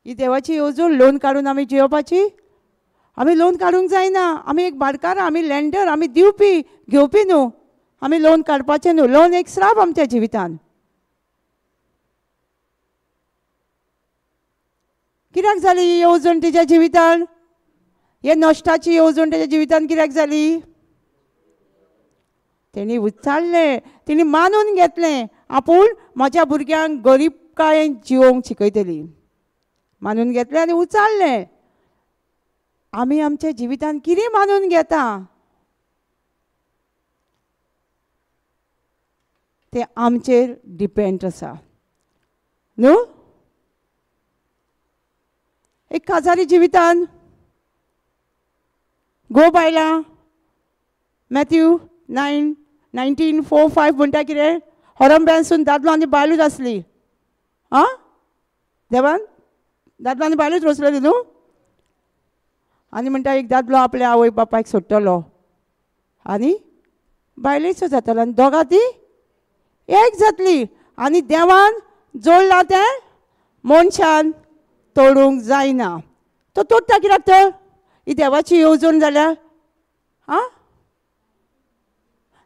ही देवाची येवजण लोन काडून आमी जियोवपाची. आमी लोन काडूंक जायना. आमी एक भाटकारां आमी लँडर आमी दिवपी घेवपी न्हू. आमी लोन काडपाचें न्हू. लोन एक श्राप आमच्या जिवितान. कित्याक जाली ही येवजण तिच्या जिवितान? हे नश्टाची येवजण तेच्या जिवितान कित्याक जाली? तेणी उच्चारलें तेणी मानून घेतलें आपूण म्हज्या भुरग्यांक गरीबकायेन जिवोवंक शिकयतली. मानून घेतलें आनी उचारलें. आमी आमच्या जिवितान कितें मानून घेता तें आमचेर डिपेंड आसा न्हू. एक काजारी जिवितान गो बायलां मॅथ्यू 9:19-4-5 म्हणटा कितें हरंब्यानसून दादलो आनी बायलूच आसली. आं देवान दादलो आनी बायलूच रचलेली न्हू. आनी म्हणटा एक दादलो आपल्या आवय बापायक सोडटलो आनी बायलेचो जातलो आनी दोगां ती एक जातली. आनी देवान जोडला तें मनशान तोडूंक जायना. तो तोडटा कित्याक तर? ही देवाची येवजण जाल्या. आं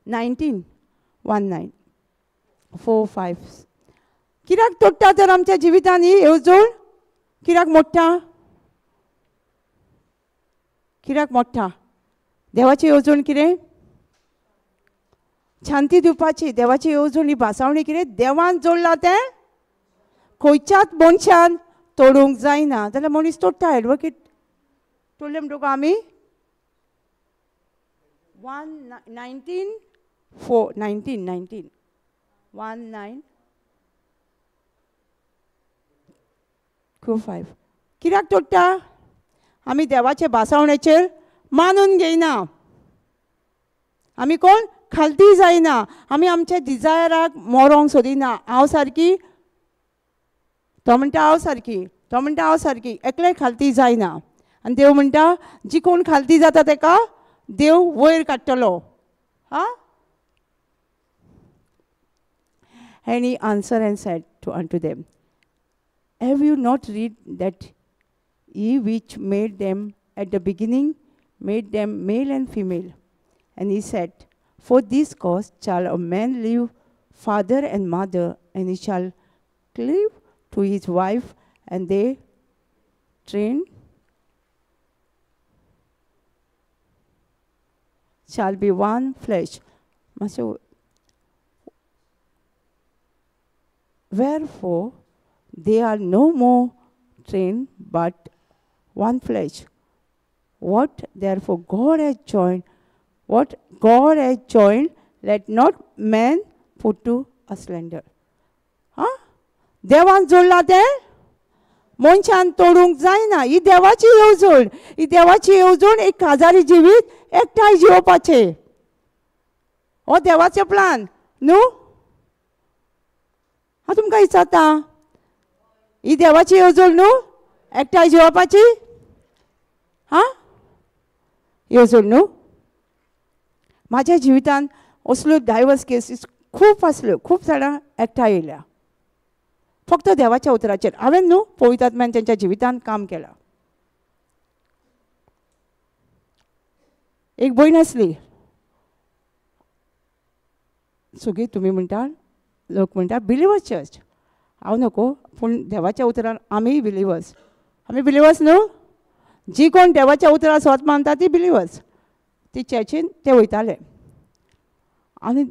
19:19-4-5 कित्याक तोडटा तर आमच्या जिवितान ही येवजण? कित्याक मोडटा? कित्याक मोडटा? देवाची येवजण कितें? शांती दिवपाची. देवाची येवजण ही भासावणी कितें? देवान जोडला तें खंयच्याच मनशान तोडूंक जायना. जाल्यार मनीस तोडटा. एडवोकेट तोडलें म्हणटकूच आमी 1:19-4-19-19 1:9-5 कित्याक तोडटा? आमी देवाचे भासावणेचेर मानून घेयना. आमी कोण खालती जायना. आमी आमच्या डिजायराक मरोंक सोदिना. हांव सारकी तो म्हणटा हांव सारकी तो म्हणटा हांव सारकी एकलें खालती जायना. आनी देव म्हणटा जी कोण खालती जाता तेका देव वयर काडटलो. आं And he answered and said unto them, Have you not read that he which made them at the beginning made them male and female? And he said, For this cause shall a man leave father and mother, and he shall cleave to his wife, and they train shall be one flesh. Wherefore they are no more twain, but one flesh. What therefore God has joined, what God has joined, let not man put to asunder. Huh? देवान जोडला तें मनशान तोडूंक जायना. ही देवाची येवजण. ही देवाची येवजण एक काजारी जिवीत एकठांय जिवोवपाचें. हो देवाचें प्लान न्हू. हांव तुमकां विचारता, ही देवाची येवजण न्हू एकठांय जिवपाची? हां, येवजण न्हू? म्हाज्या जिवितान असल्यो डायवर्स केसीस खूब आसल्यो, खूब जाणां एकठांय येयल्या फक्त देवाच्या उतराचेर. हांवें न्हू पवित्र आत्म्यान तेंच्या जिवितान काम केलां. एक भयण आसली, सगळीं तुमी म्हणटा, लोक म्हणटा बिलिवर्स चर्च, हांव नको, पूण देवाच्या उतरान आमी बिलिवर्स. आमी बिलिवर्स न्हू? जी कोण देवाच्या उतरान स्वत मानता ती बिलिवर्स. ती चर्चीन ते वयताले आनी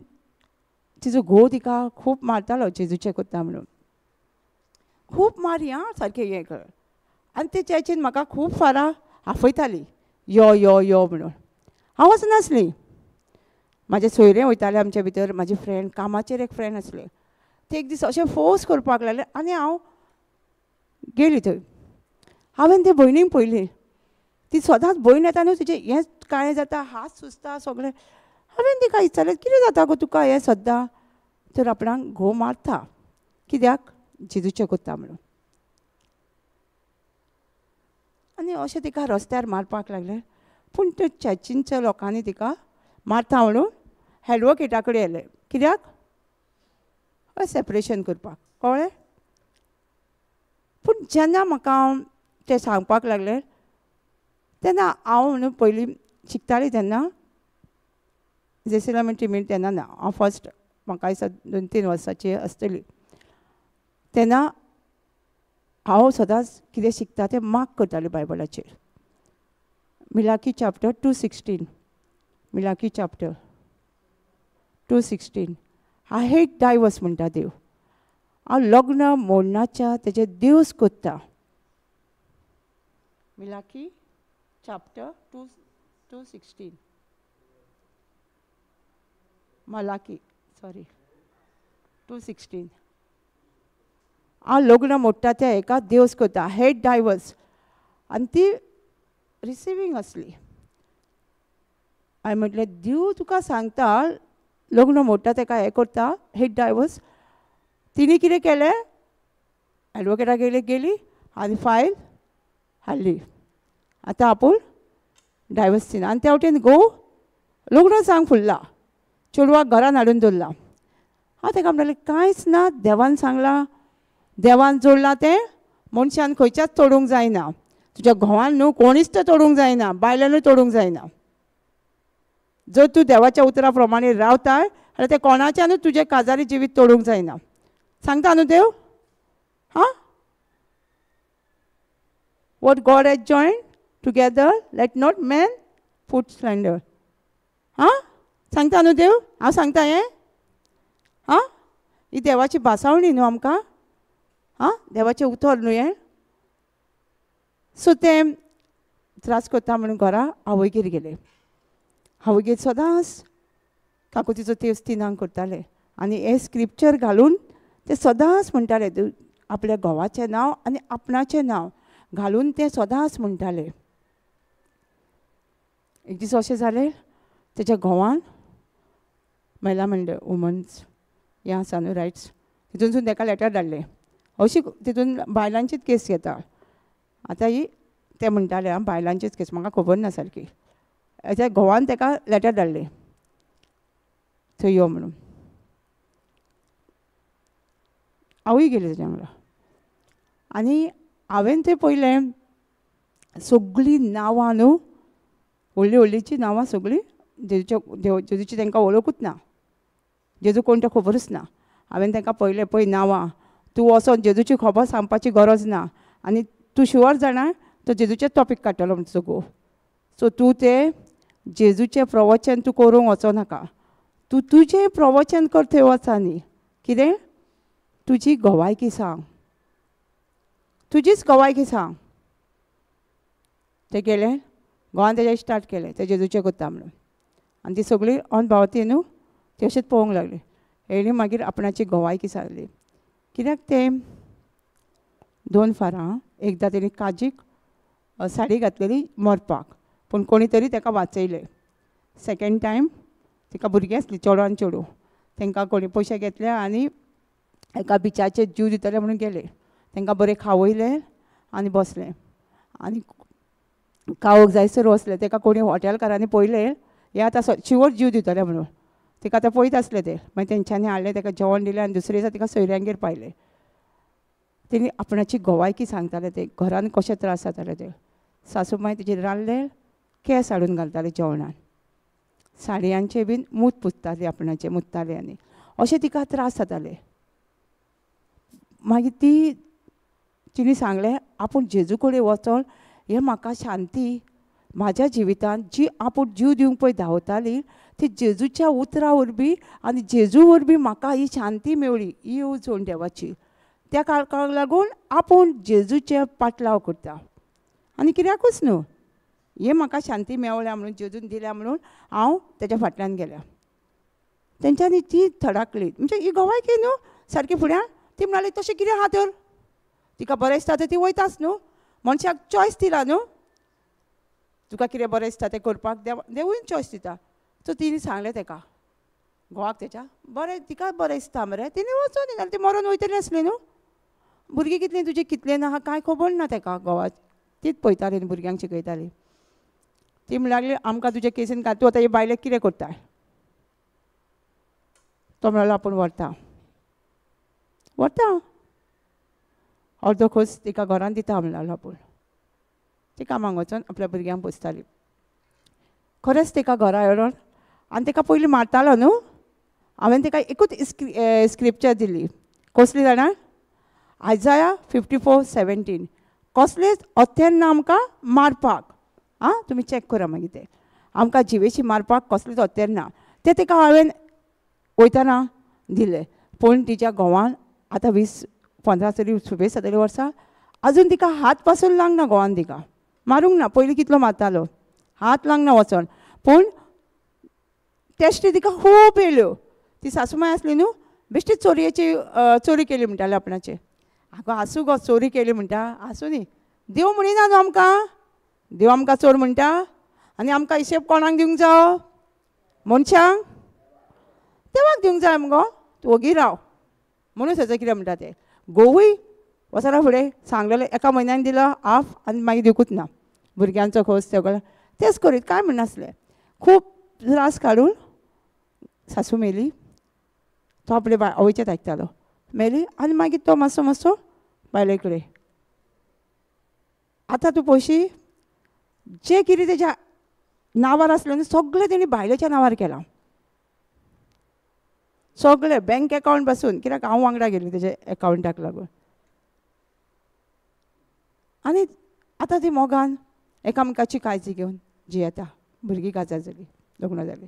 तिजो घोव तिका खूब मारतालो, जेजूचें करता म्हणून खूब मारी, आं सारकें हें कर. आनी ते चर्चीन म्हाका खूब फारां आफयताली, यो यो यो म्हणून. हांव वचनासली. म्हाजे सोयरे वयताले आमच्या भितर, म्हाजी फ्रेंड, कामाचेर एक फ्रेंड आसलें, ते एक दीस अशें फोर्स करपाक लागले आनी हांव गेली थंय. हांवें ते भयणीक पळयली, ती सदांच भयण येता न्हू, तिचें हें काळें जाता, हात सुजता सगळें. हांवें तिका विचारलें, कितें जाता गो तुका हें सद्दां? तर आपणाक घोव मारता, कित्याक? जेजूचें करता म्हणून. आनी अशें तिका रस्त्यार मारपाक लागलें. पूण ते चर्चींच्या लोकांनी तिका मारता म्हणून एडवोकेटा कडेन येयलें, कित्याक? सेपरेशन करपाक, कळ्ळें? पूण जेन्ना म्हाका तें सांगपाक लागलें तेन्ना हांव न्हू पयलीं शिकतालीं तेन्ना जेसिला टिमीन तेन्ना ना, हांव फर्स्ट म्हाका दिसता 2-3 वर्सांची आसतली तेन्ना हांव सदांच कितें शिकता तें मार्क करतालें बायबलाचेर. मिलाकी chapter 2:16, मिलाकी chapter 2:16, I hate divorce म्हणटा देव. हांव लग्न मोडणाच्या तेजे देवस कोत्ता. मिलाकी चॅप्टर 2:16, मलाकी सॉरी 2:16, हांव लग्न मोडटा त्या एका देवस कोत्ता, हेट डायवर्स. आनी ती रिसिवींग आसली. हांवें म्हटलें, देव तुका सांगता लग्न मोडटा तेका हें करता, हेट डायवर्स. तिणें कितें केलें, एडवोकेटा गेली गेली आनी फायल हाडली. आतां आपूण डायवर्स दिना. आनी त्या वटेन घोव लग्न सांग फुल्ला, चेडवाक घरान हाडून दवरला. हांव तेका म्हणटालें, कांयच ना, देवान सांगलां, देवान जोडलां तें मनशान खंयच्याच तोडूंक जायना. तुज्या घोवान न्हू कोणीच तें तोडूंक जायना, बायलानूय तोडूंक जायना. जर तूं देवाच्या उतरा प्रमाणे रावता जाल्यार तें कोणाच्यानूच तुजें काजारी जिवीत तोडूंक जायना. सांगता न्हू देव? हां, What God has joined together, let not man put slander. हां, सांगता न्हू देव? हांव सांगता हें? हां, ही देवाची भासावणी न्हू आमकां? हां, देवाचें उतर न्हू हें? सो तें त्रास करता म्हणून घरा आवयगेर गेले. आवयगेर सदांच काकुतीचो तेवस तिनांक करताले आनी हें स्क्रिप्चर घालून ते सदांच म्हणटाले, आपल्या घोवाचें नांव आनी आपणाचें नांव घालून ते सदांच म्हणटाले. एक दीस अशें जालें, तेच्या घोवान महिला मंडळ वुमन्स हें आसा न्हू रायट्स, तितूनसून तेका लेटर धाडलें. अशी तितून बायलांचीच केस घेता आतां ही. ते म्हणटाले आं बायलांचीच केस, म्हाका खबर ना सारकी. तेच्या घोवान तेका लेटर धाडलें थंय यो म्हणून. हांवूय गेलें तेज्या वांगडा आनी हांवें थंय पळयलें सगळीं नांवां न्हू, व्हडलीं व्हडलींची नांवां सगळीं जेजूच्या देव, जेजूची तांकां वळखूच ना, जेजू कोण तें खबरूच ना. हांवें तांकां पळयलें, पळय नांवां, तूं वचोन जेजूची खबर सांगपाची गरज ना आनी तूं शुअर जाणा तो जेजूचें टॉपीक काडटलो म्हणटा घोव. सो तूं तें जेजूचें प्रवचन तूं करूंक वचो नाका, तूं तुजें प्रवचन कर थंय वच. आनी कितें तुजी गवायकी सांग, तुजीच गवायकी सांग. तें गेलें, घोवान तेजें स्टार्ट केलें, तें जेजूचें करता म्हणून. आनी ती सगळीं ऑन भावती न्हू ती अशेंच पळोवंक लागली. हेणी मागीर आपणाची गवायकी सांगली. कित्याक तें 2 फारां एकदां तेणी काजीक साडी घातलेली मरपाक, पूण कोणी तरी तेका वाचयलें. सेकेंड टायम तिका भुरगीं आसलीं, चेडो आनी चेडूं, तांकां कोणी पयशे घेतले आनी एका बिचाचेर जीव दितले म्हणून गेले. तांकां बरें खावयलें आनी बसलें आनी खावंक जायसर वसलें. ताका कोणी हॉटेलकारांनी पळयलें हे आतां शिवर जीव दितले म्हणून तिका आतां पळयत आसले ते. मागीर तेंच्यांनी हाडलें, ताका जेवण दिलें आनी दुसरे दिसा तिका सोयऱ्यांगेर पायलें. तेणी आपणाची गोवायकी सांगताले ते घरान कशें त्रास जाताले ते. सासूमाय तिचेर रांदले केंस हाडून घालताले जेवणान, साडयांचे बीन मूत पुसताली आपणाचे मुत्ताले आनी अशें तिका त्रास जाताले. मागीर ती तिणें सांगलें आपूण जेजू कडेन वचोन हें म्हाका शांती म्हाज्या जिवितांत जी आपूण जीव दिवंक पळय धांवताली ती जेजूच्या उतरा वरवीं आनी जेजू वरवीं म्हाका ही शांती मेवली, ही येवजण देवाची. त्या कारणाक लागून आपूण जेजूचे पाटलाव करता आनी कित्याकूच न्हू, हें म्हाका शांती मेवल्या म्हणून जेजून दिल्या म्हणून हांव तेज्या फाटल्यान गेल्या. तेंच्यांनी ती थडाकली म्हणजे ही गोवायकी न्हू सारकी फुड्यान. ती म्हणाली तशें कितें आहा तर, तिका बरें दिसता तर ती वयताच न्हू, मनशाक चॉयस दिला न्हू, तुका कितें बरें दिसता तें करपाक देवूय चॉयस दिता. सो तिणें सांगलें तेका घोवाक तेच्या बरें तिका बरें दिसता मरे तिणें वचोन, जाल्यार ती मरोन वयतली आसली न्हू. भुरगीं कितलीं तुजी कितलें ना कांय खबर ना तेका घोवाक, तीच पळयताली न्हू भुरग्यांक शिकयताली. ती म्हणूंक लागली आमकां तुजे केसीन घाल, तूं आतां हे बायलेक कितें करता. तो म्हणलो आपूण व्हरता व्हरता अर्दो खोस तिका घरान दिता म्हणलो आपूण. ती कामाक वचोन आपल्या भुरग्यांक पोसताली. खरेंच तिका घरा येवन आनी तिका पयलीं मारतालो न्हू. हांवें तिका एकूच स्क्रिप्चर दिली, कसली जाणा, आयजाया 54:17, कसलेच अथेर ना आमकां मारपाक. आं तुमी चॅक करा मागीर तें, आमकां जिवेशी मारपाक कसलेच अथेर ना. तें तिका हांवें वयतना दिलें. पूण तिच्या घोवान आतां 20-15 तरी सुबेज जातली वर्सां, आजून तिका हात पासून लागना घोवान, तिका मारूंक ना. पयलीं कितलो मारतालो, हात लागना वचोन. पूण टेस्टी तिका खूब येयल्यो. ती सासूमाय आसली न्हू, बेश्टी चोरयेची चोरी केली म्हणटाले आपणाचे. आगो आसूं गो चोरी केली म्हणटा, आसूं न्ही, देव म्हणिना न्हू आमकां, देव आमकां चोर म्हणटा. आनी आमकां हिशेब कोणाक दिवंक जावो, मनशांक, देवाक दिवंक जाय मगो, तूं वोगी राव म्हणून थंयसर कितें म्हणटा तें. गोवूय वचना फुडें सांगलेलें एका म्हयन्यान दिलो हाफ आनी मागीर दिवकूच ना. भुरग्यांचो खोस सगळो तेच करीत कांय म्हणनासलें. खूब त्रास काडून सासू मेली. तो आपले आवयचेच आयकतालो. मेली आनी मागीर तो मातसो मातसो बायले कडेन. आतां तूं पळोवशी जें कितें तेज्या नांवार आसलें न्हू सगळें तेणी बायलेच्या नांवार केलां, सगळें बँक एकावंट पासून. कित्याक हांव वांगडा गेली तेज्या एकावंटाक लागून. आनी आतां ती मोगान एकामेकाची काळजी घेवन जियेता. भुरगीं काजार जाली, लग्न जाली.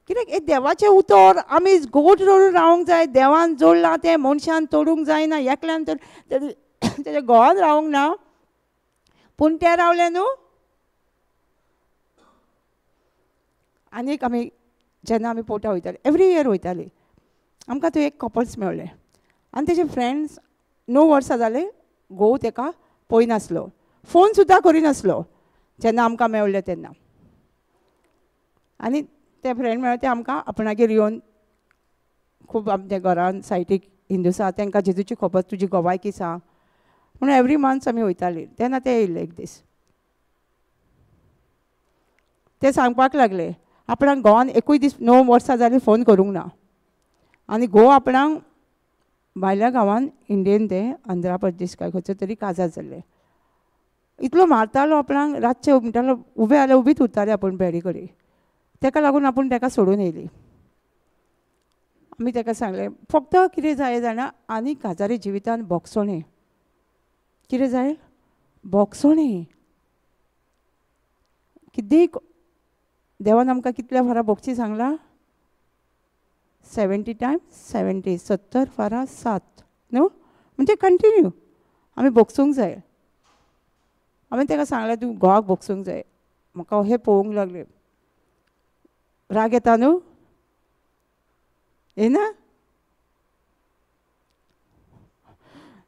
कित्याक हें देवाचें उतर आमी गोड धरून रावंक जाय. देवान जोडलां तें मनशान तोडूंक जायना. एकल्यान तर तेज्या घोवान रावंक ना, पूण तें रावलें न्हू. आनीक आमी जेन्ना आमी पोटा वयताली, एवरी इयर वयताली, आमकां थंय एक कपल्स मेवलें आनी तेजे फ्रेंड्स 9 वर्सां जाले घोव तेका पळयनासलो, फोन सुद्दां करिनासलो जेन्ना आमकां मेवलें तेन्ना. आनी ते फ्रेंड मेळ्ळे ते आमकां आपणागेर येवन खूब आमच्या घरान सायटीक हिंदू आसा तांकां जेजूची खबर, तुजी गोवायकी सांग म्हणून एवरी मंथ आमी वयताली. तेन्ना ते येयल्ले एक दीस, ते सांगपाक लागले आपणाक घोवान एकूय दीस 9 वर्सां जालीं फोन करूंक ना आनी घोव आपणाक भायल्या गांवान इंडियन ते आंध्रा प्रदेश काय खंयचो तरी काजार जाल्ले. इतलो मारतालो आपणाक, रातचे म्हणटालो उबे जाल्यार उबीच उरताले आपूण बेडी कडेन. तेका लागून आपूण तेका सोडून येयली. आमी तेका सांगलें फक्त कितें जाय जाणा, आनी काजारी जिवितान भोगसणें. कितें जाय, भोगसणें. कितेंय देवान आमकां कितल्या फारा भोगची सांगलां, 70 टायम्स 70, 70 फारा 7 न्हू, म्हणजे कंटिन्यू आमी भोगसूंक जाय. हांवें ताका सांगलें तूं घोवाक भोगसूंक जाय. म्हाका हें पळोवंक लागलें, राग येता न्हू, येना.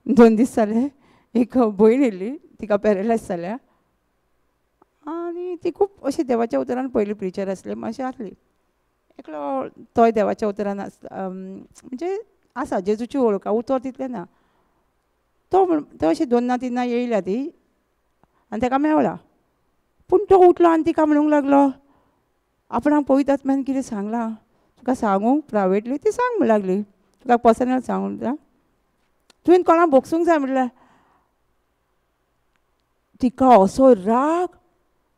2 दीस जाले एक भयण येयल्ली, तिका पॅरलायज जाल्या आनी ती खूब अशी देवाच्या उतरान पयली प्रिचर आसली, मातशी आसली. एकलो तोय देवाच्या उतरान आसता, म्हणजे आसा जेजूची वळख, उतर तितलें ना. तो तो अशें 2 ना 3 ना येयल्या ती आनी ताका मेवला. पूण तो उठलो आनी तिका म्हणूंक लागलो आपणाक पवित्र आत्म्यान कितें सांगलां तुका सांगूंक प्रायवेटली ती सांग म्हणूंक लागली, तुका पर्सनल सांगूंक जाय, तुवें कोणाक भोगसूंक जाय म्हणल्यार. तिका असो राग,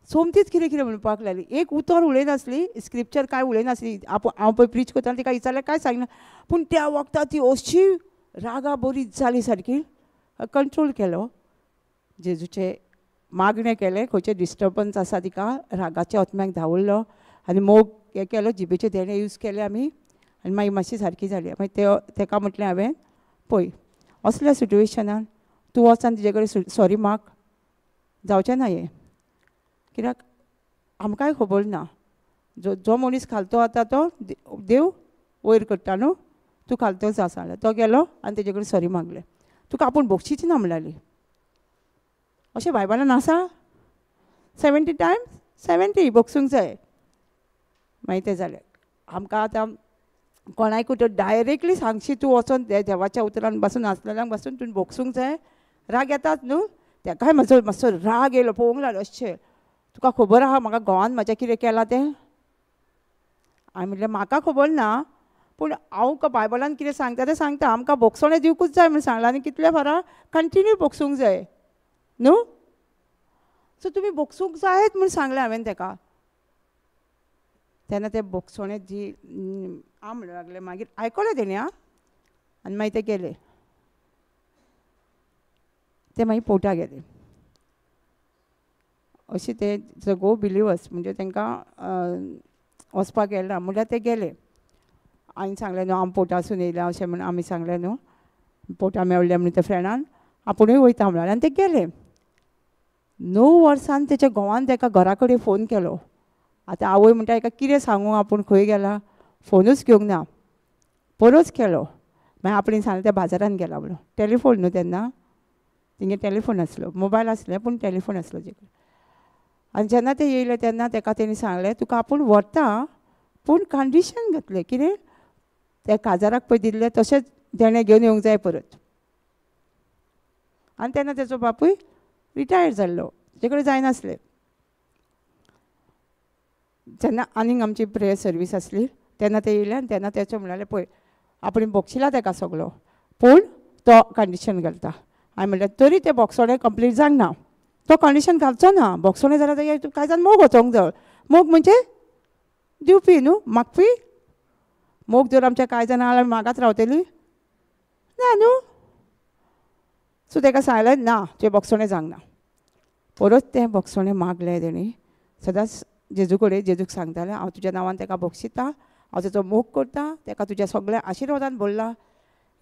सोमतीच कितें कितें म्हणपाक लागली. एक उतर उलयनासली, स्क्रिप्चर कांय उलयनासली. आपूण हांव पळय प्रीच करतालें तिका विचारलें कांय सांगना, पूण त्या वखदां ती अशी रागा बरी जाली सारकी. कंट्रोल केलो, जेजूचें मागणें केलें, खंयचें डिस्टर्बन्स आसा तिका रागाच्या आत्म्याक धांवडलो आनी मोग हें केलो, जिबेचें देणें यूज केलें आमी आनी मागीर मातशी सारकी जाली. मागीर ते तेका म्हटलें हांवें पळय असल्या सिट्युएशनान तूं वच आनी तिजे कडेन सॉरी माग, जावचें ना हें, कित्याक आमकांय खबर ना जो जो मनीस खालतो आतां तो देव वयर करता न्हू, तूं खालतो जा सांगलें. तो गेलो आनी तेजे कडेन सॉरी मागलें, तुका आपूण बक्षीची ना म्हणली. अशें बायबलान आसा 70 टायम्स 70 बक्षूंक जाय. मागीर तें जालें. आमकां आतां कोणाकूय तर डायरेक्टली सांगशी तूं वचोन देवाच्या उतरान बसून आसलेल्यांक बसून तूं बक्षूंक जाय. राग येताच न्हू, तेकाय म्हजो मातसो राग येयलो, पळोवंक लागलो अशें तुका खबर आहा म्हाका घोवान म्हाज्या कितें केलां तें. हांवें म्हटलें म्हाका खबर ना, पूण हांव बायबलान कितें सांगता तें सांगता, आमकां भोगसणें दिवकूच जाय म्हूण सांगलां आनी कितले फारा कंटिन्यू भोगसूंक जाय न्हू, सो तुमी भोगसूंक जायत म्हूण सांगलें हांवें तेका. तेन्ना तें भोगसणें जी आं म्हणूंक लागलें, मागीर आयकलें तेणी आं, आनी मागीर ते गेले, ते मागीर पोटा गेले. अशें ते सगळो बिलिवर्स म्हणजे तांकां वचपाक गेले म्हणल्यार ते गेले. आनी सांगलें न्हू आमी पोटासून येयला अशें म्हूण आमी सांगलें न्हू, पोटा मेवले म्हण त्या फ्रेंडान आपुणूय वयता म्हणल्यार आनी ते गेले. 9 वर्सान तेच्या घोवान तेका घरा कडेन फोन केलो. आतां आवय म्हणटा हेका कितें सांगू आपूण खंय गेला, फोनूच घेवंक ना, परत केलो. मागीर आपणें सांगलें त्या बाजारान गेला म्हणून. टेलिफोन न्हू तेन्ना, तेंगे टेलिफोन आसलो, मोबायल आसलें पूण टेलिफोन आसलो तेजे. आनी जेन्ना ते येयले तेन्ना तेका तेणी सांगलें तुका आपूण व्हरता पूण कंडिशन घातलें कितें, त्या काजाराक पळय दिल्लें तशेंच देणें घेवन येवंक जाय परत. आनी तेन्ना तेचो बापूय रिटायर जाल्लो, तेजे कडेन जायनासलें. जेन्ना आनीक आमची प्रेयर सर्वीस आसली तेन्ना ते येयले आनी तेन्ना तेचो म्हणलें पळय आपणें बक्षिला तेका सगलो पूण तो कंडिशन घालता. हांवें म्हणलें तरी तें बोगसणें कंप्लीट जावंक ना, तो कंडिशन घालचो ना, बोगसणें जाल्यार तेगे कांय जाण मोग वचोंक जाय. मोग म्हणजे दिवपी न्हू, मागपी. मोग जर आमच्या कांय जाणां जाल्यार मागात रावतली ना न्हू. सो तेका सांगलें ना तुवें बोगसणें जावंक ना. परत तें बोगसणें मागलें तेणी, सदांच जेजू कडेन जेजूक सांगतालें हांव तुज्या नांवान तेका बक्षिता, हांव तेचो मोग करता, तेका तुज्या सगळ्या आशिर्वादान भरला,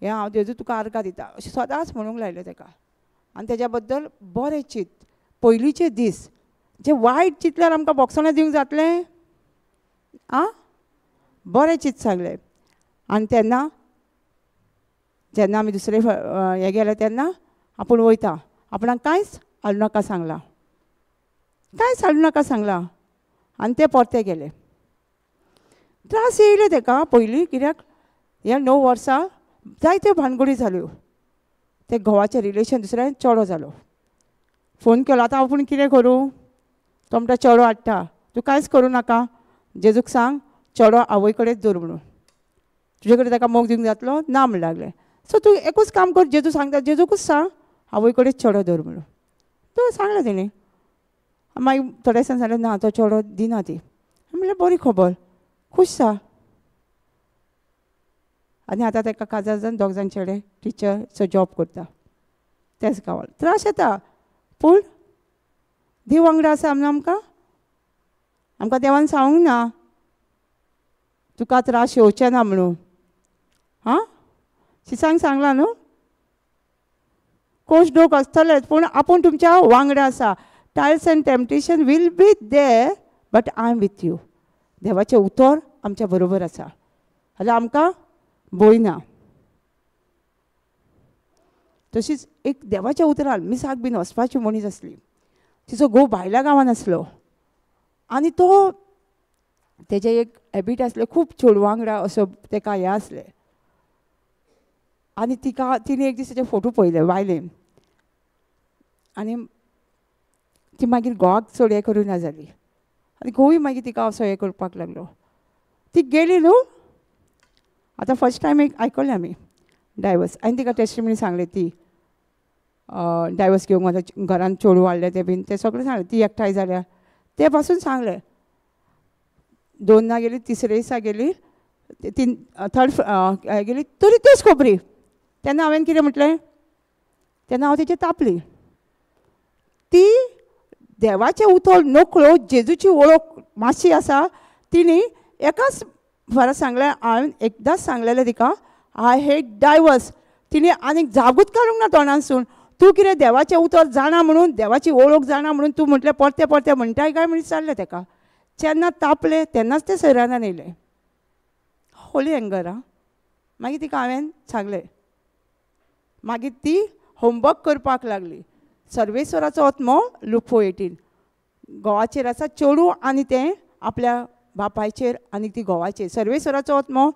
हें हांव जेजू तुका आर्गां दिता अशें सदांच म्हणूंक लायलें तेका. आनी तेज्या बद्दल बरें चिंत, पयलींचे दीस जे वायट चिंतल्यार आमकां बोगसणें दिवंक जातलें आं, बरें चिंत सांगलें. आनी तेन्ना जेन्ना आमी दुसरे हें गेले तेन्ना आपूण वयता, आपणाक कांयच हाडूं नाका सांगलां, कांयच हाडूं नाका सांगलां. आनी ते परते गेले. त्रास येयले तेका पयलीं, कित्याक ह्या 9 वर्सां जायत्यो भानगडी जाल्यो. ते घोवाचें रिलेशन दुसऱ्यान चेडो जालो, फोन केलो आतां आपूण कितें करूं, तो म्हणटा चेडो हाडटा, तूं कांयच करूं नाका, जेजूक सांग चेडो आवय कडेन दवर म्हणून, तुजे कडेन ताका मोग दिवंक जातलो ना म्हण लागलें. सो तूं एकूच काम कर, जेजू सांगता जेजूकूच सांग आवय कडेन चेडो दवर म्हणून. तो सांगलें तेणी. मागीर थोड्या दिसान सांगलें ना तो चेडो दिना ती. म्हणल्यार बरी खबर, खूश जा. आनी आतां ताका काजार जावन 2 जाण चेडे टिचरचो जॉब करता त्याच गांवान. त्रास येता पूण देव वांगडा आसा आमकां, आमकां देवान सांगूंक ना तुका त्रास येवचे ना म्हणून. आं शिसांक सांगलां न्हू, कोश डोक आसतलेच पूण आपूण तुमच्या वांगडा आसा. Trials and temptation will be there but I am with you. देवाचें उतर आमच्या बरोबर आसा जाल्यार आमकां भंय ना. तशीच एक देवाच्या उतरान मिसाक बीन वचपाची मनीस आसली, तिचो घोव भायल्या गांवान आसलो आनी तो तेजें एक हॅबीट आसलें खूब चेडवां वांगडा असो तेका हें आसलें. आनी तिका तिणें एक दीस तेजे फोटो पळयले बायलेन आनी ती मागीर घोवाक चड हें करूं ना जाली आनी घोवूय मागीर तिका असो हें करपाक लागलो. ती गेली न्हू. आतां फर्स्ट टायम एक आयकलें आमी डायवर्स. आनी तिका टेस्टिमनी सांगलें ती डायवर्स घेवंक वता घरान चेडूं हाडलें तें बीन तें सगळें सांगलें. ती एकठांय जाल्या तें पासून सांगलें. दोनदा गेली, तिसरे दिसा गेली, तीन थर्ड गेली तरी त्योच खबरी. तेन्ना हांवें कितें म्हटलें, तेन्ना हांव तेचेर तापली. ती देवाचें उतर नकळो, जेजूची वळख मातशी आसा, तिणी एकाच फारां सांगलें. हांवें एकदांच सांगलेलें तिका, I hate divorce. तिणें आनीक जागूच काडूंक ना तोंडांसून. तूं कितें देवाचें उतर जाणा म्हणून, देवाची वळख जाणा म्हणून तूं म्हटलें परतें परतें म्हणटाय काय म्हणून विचारलें तेका. जेन्ना तापलें तेन्नाच तें सैरानान येयलें, होली एंगर. आं, मागीर तिका हांवें सांगलें. मागीर ती होमवर्क करपाक लागली. सर्वेश्वराचो आत्मो लूक 4:18 घोवाचेर आसा चेडूं आनी तें आपल्या बापायचेर आनी ती घोवाचेर. सर्वेश्वराचो आत्मो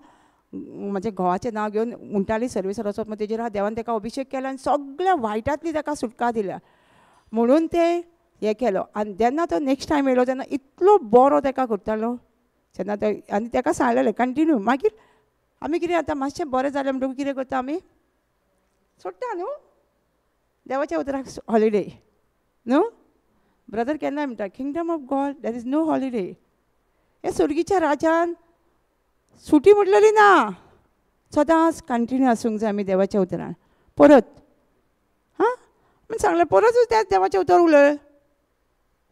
म्हज्या घोवाचें नांव घेवन म्हणटाली सर्वेश्वराचो आत्मो तेजेर आहा. देवान तेका अभिशेक केला आनी सगळ्या वायटांतली तेका सुटका दिल्या म्हणून तें हें केलो. आनी जेन्ना तो नेक्स्ट टायम येयलो तेन्ना इतलो बरो तेका करतालो जेन्ना तो. आनी तेका सांगलेलें कंटिन्यू. मागीर आमी कितें आतां मातशें बरें जालें म्हणटकूच कितें करता आमी, सोडटा न्हू देवाच्या उतराक हॉलिडे न्हू. ब्रदर केन्ना म्हणटा kingdom of God there is no holiday. हे सुर्गीच्या राजान सुटी म्हटलेली ना, सदांच कंटिन्यू आसूंक जाय आमी देवाच्या उतरान. परत हां म्हण सांगलें, परतूच त्याच देवाचें उतर उलय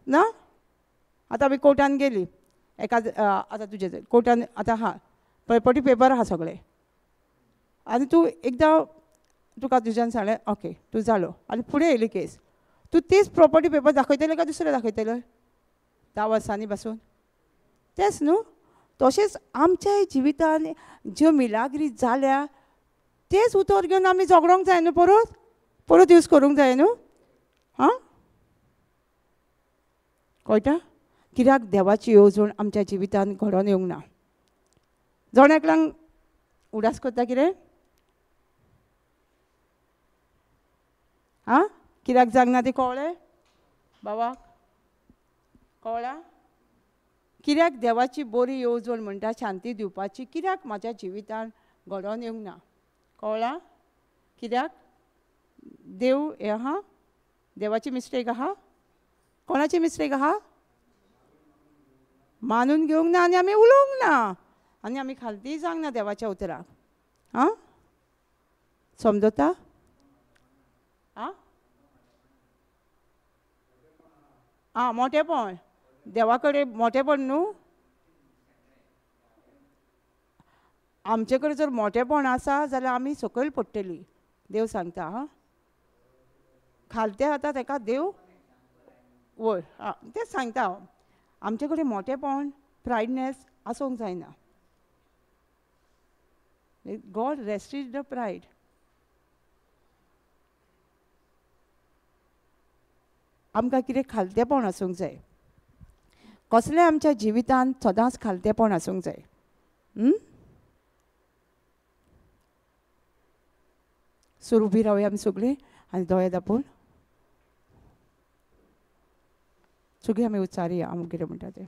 ना. आतां आमी कोर्टान गेली एका, आतां तुजें कोर्टान आतां आहा प्रॉपर्टी पेपर आहा सगळे आनी तूं एकदां तुका तुज्यान सांगलें ओके तूं जालो आनी फुडें येयली केस, तूं तीच प्रॉपर्टी पेपर दाखयतले काय दुसरें दाखयतले 10 वर्सांनी पासून तेंच न्हू. तशेंच आमच्या जिवितान ज्यो मिलाग्री जाल्या तेच उतर घेवन आमी झगडोंक जाय न्हू, परत परत यूज करूंक जाय न्हू. हां कळटा कित्याक देवाची येवजण आमच्या जिवितान घडोवन येवंक ना. जण एकल्यांक उडास करता कितें आं कित्याक जावंक ना तें कळ्ळें बाबाक, कळ्ळां कित्याक देवाची बरी येवजण म्हणटा शांती दिवपाची कित्याक म्हाज्या जिवितान घडोवन येवंक ना, कळ्ळां कित्याक देव हें आहा, देवाची मिस्टेक आहा, कोणाची मिस्टेक आहा, मानून घेवंक ना आनी आमी उलोवंक ना आनी आमी खालतीय जावंक ना देवाच्या उतराक. आं समजता? आं आं मोटेपण देवा कडेन मोटेपण न्हू, आमचे कडेन जर मोटेपण आसा जाल्यार आमी सकयल पडटली. देव सांगता हां खालते आतां तेका देव वयर आं तेंच सांगता हांव. आमचे कडेन मोटेपण प्रायडनेस आसूंक जायना. God resists the pride. आमकां कितें खालतेपण आसूंक जाय, कसलें आमच्या जिवितांत सदांच खालतेपण आसूंक जाय. सुरू उबी रावया आमी सगळीं आनी दोळे दापून सगळीं आमी उच्चारया आमी कितें म्हणटा तें.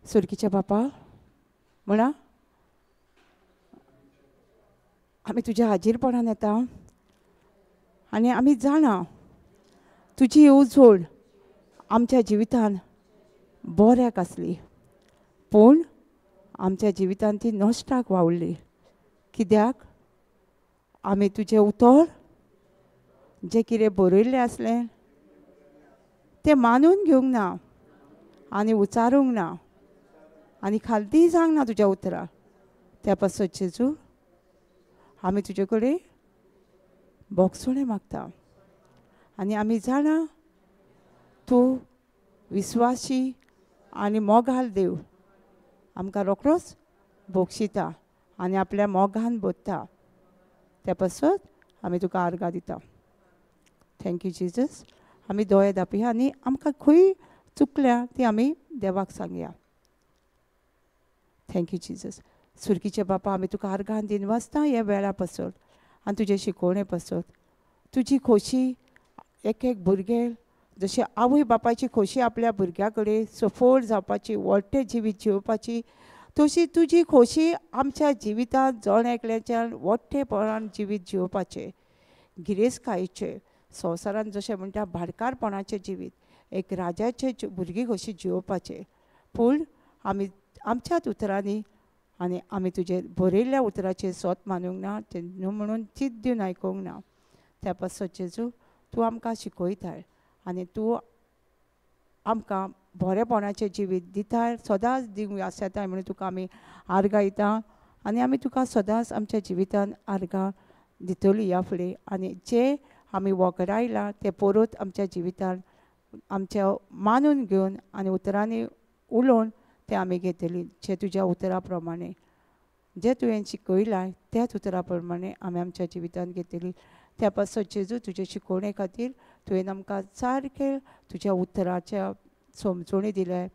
सुरकीच्या बापा म्हणा, आमी तुज्या हाजीरपणान येता आनी आमी जाणा तुजी येवजण आमच्या जिवितान बऱ्याक आसली, पूण आमच्या जिवितान ती नश्टाक वावुरली. कित्याक आमी तुजें उतर जें कितें बरयल्लें आसलें तें मानून घेवंक ना आनी उच्चारूंक ना आनी खालतीय जावंक ना तुज्या उतराक. त्या पासत जेजू आमी तुजे कडेन बोगसणें मागता आनी आमी जाणा तूं विस्वासी आनी मोगाल देव, आमकां रोखडोच बोगशिता आनी आपल्या मोगान बोधता. त्या पासत आमी तुका आर्गां दिता. Thank you Jesus. आमी दोळे दापया आनी आमकां खंय चुकल्या ती आमी देवाक सांगया. Thank you Jesus. सुर्गीचे बापा, आमी तुका आर्गान दिन वाचता ह्या वेळा पासत आनी तुजे शिकोवणे पासत. तुजी खोशी एक एक भुरगें जशें आवय बापायची खोशी आपल्या भुरग्या कडेन सफळ जावपाची, व्हडलें जिवीत जिवपाची, तशी तुजी खोशी आमच्या जिवितांत जण एकल्याच्यान व्हडलेपणान जिवीत जिवपाचें, गिरेस्तकायेचें, संवसारान जशें म्हणटा भाटकारपणाचें जिवीत, एक राजाचें भुरगीं कशी जिवपाचें. पूण आमी आमच्याच उतरांनी आनी आमी तुजे बरयल्ल्या उतराचें सोत मानूंक ना, तें न्हू म्हणून चिंत दिवन आयकूंक ना. त्या पासत जेजू तूं आमकां शिकयताय आनी तूं आमकां बरेपणाचें जिवीत दिताय, सदांच दिवंक आसताय म्हणून तुका आमी आर्गां दिता आनी आमी तुका सदांच आमच्या जिवितान आर्गां दितली ह्या फुडें. आनी जे आमी वगडायलां तें परत आमच्या जिवितान आमच्या मानून घेवन आनी उतरांनी उलोवन तें आमी घेतली, जे तुज्या उतरा प्रमाणे जे तुवें शिकयलां त्याच उतरा प्रमाणे आमी आमच्या जिवितान घेतली. त्या पासत जेजू तुजे शिकोवणे खातीर तुवें आमकां सारकें तुज्या उतराच्या समजोणी दिल्या,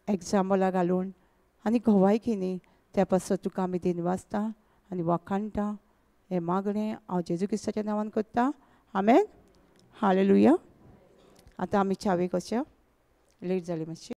एग्जाम्पलां घालून आनी गवायकी न्ही. त्या पासत तुका आमी दिनवासता आनी वाखाणटा. हें मागणें हांव जेजू क्रिस्ताच्या नांवान करता, आमेन. हालेलुया. आतां आमी चावेक वचया, लेट जाली मातशी.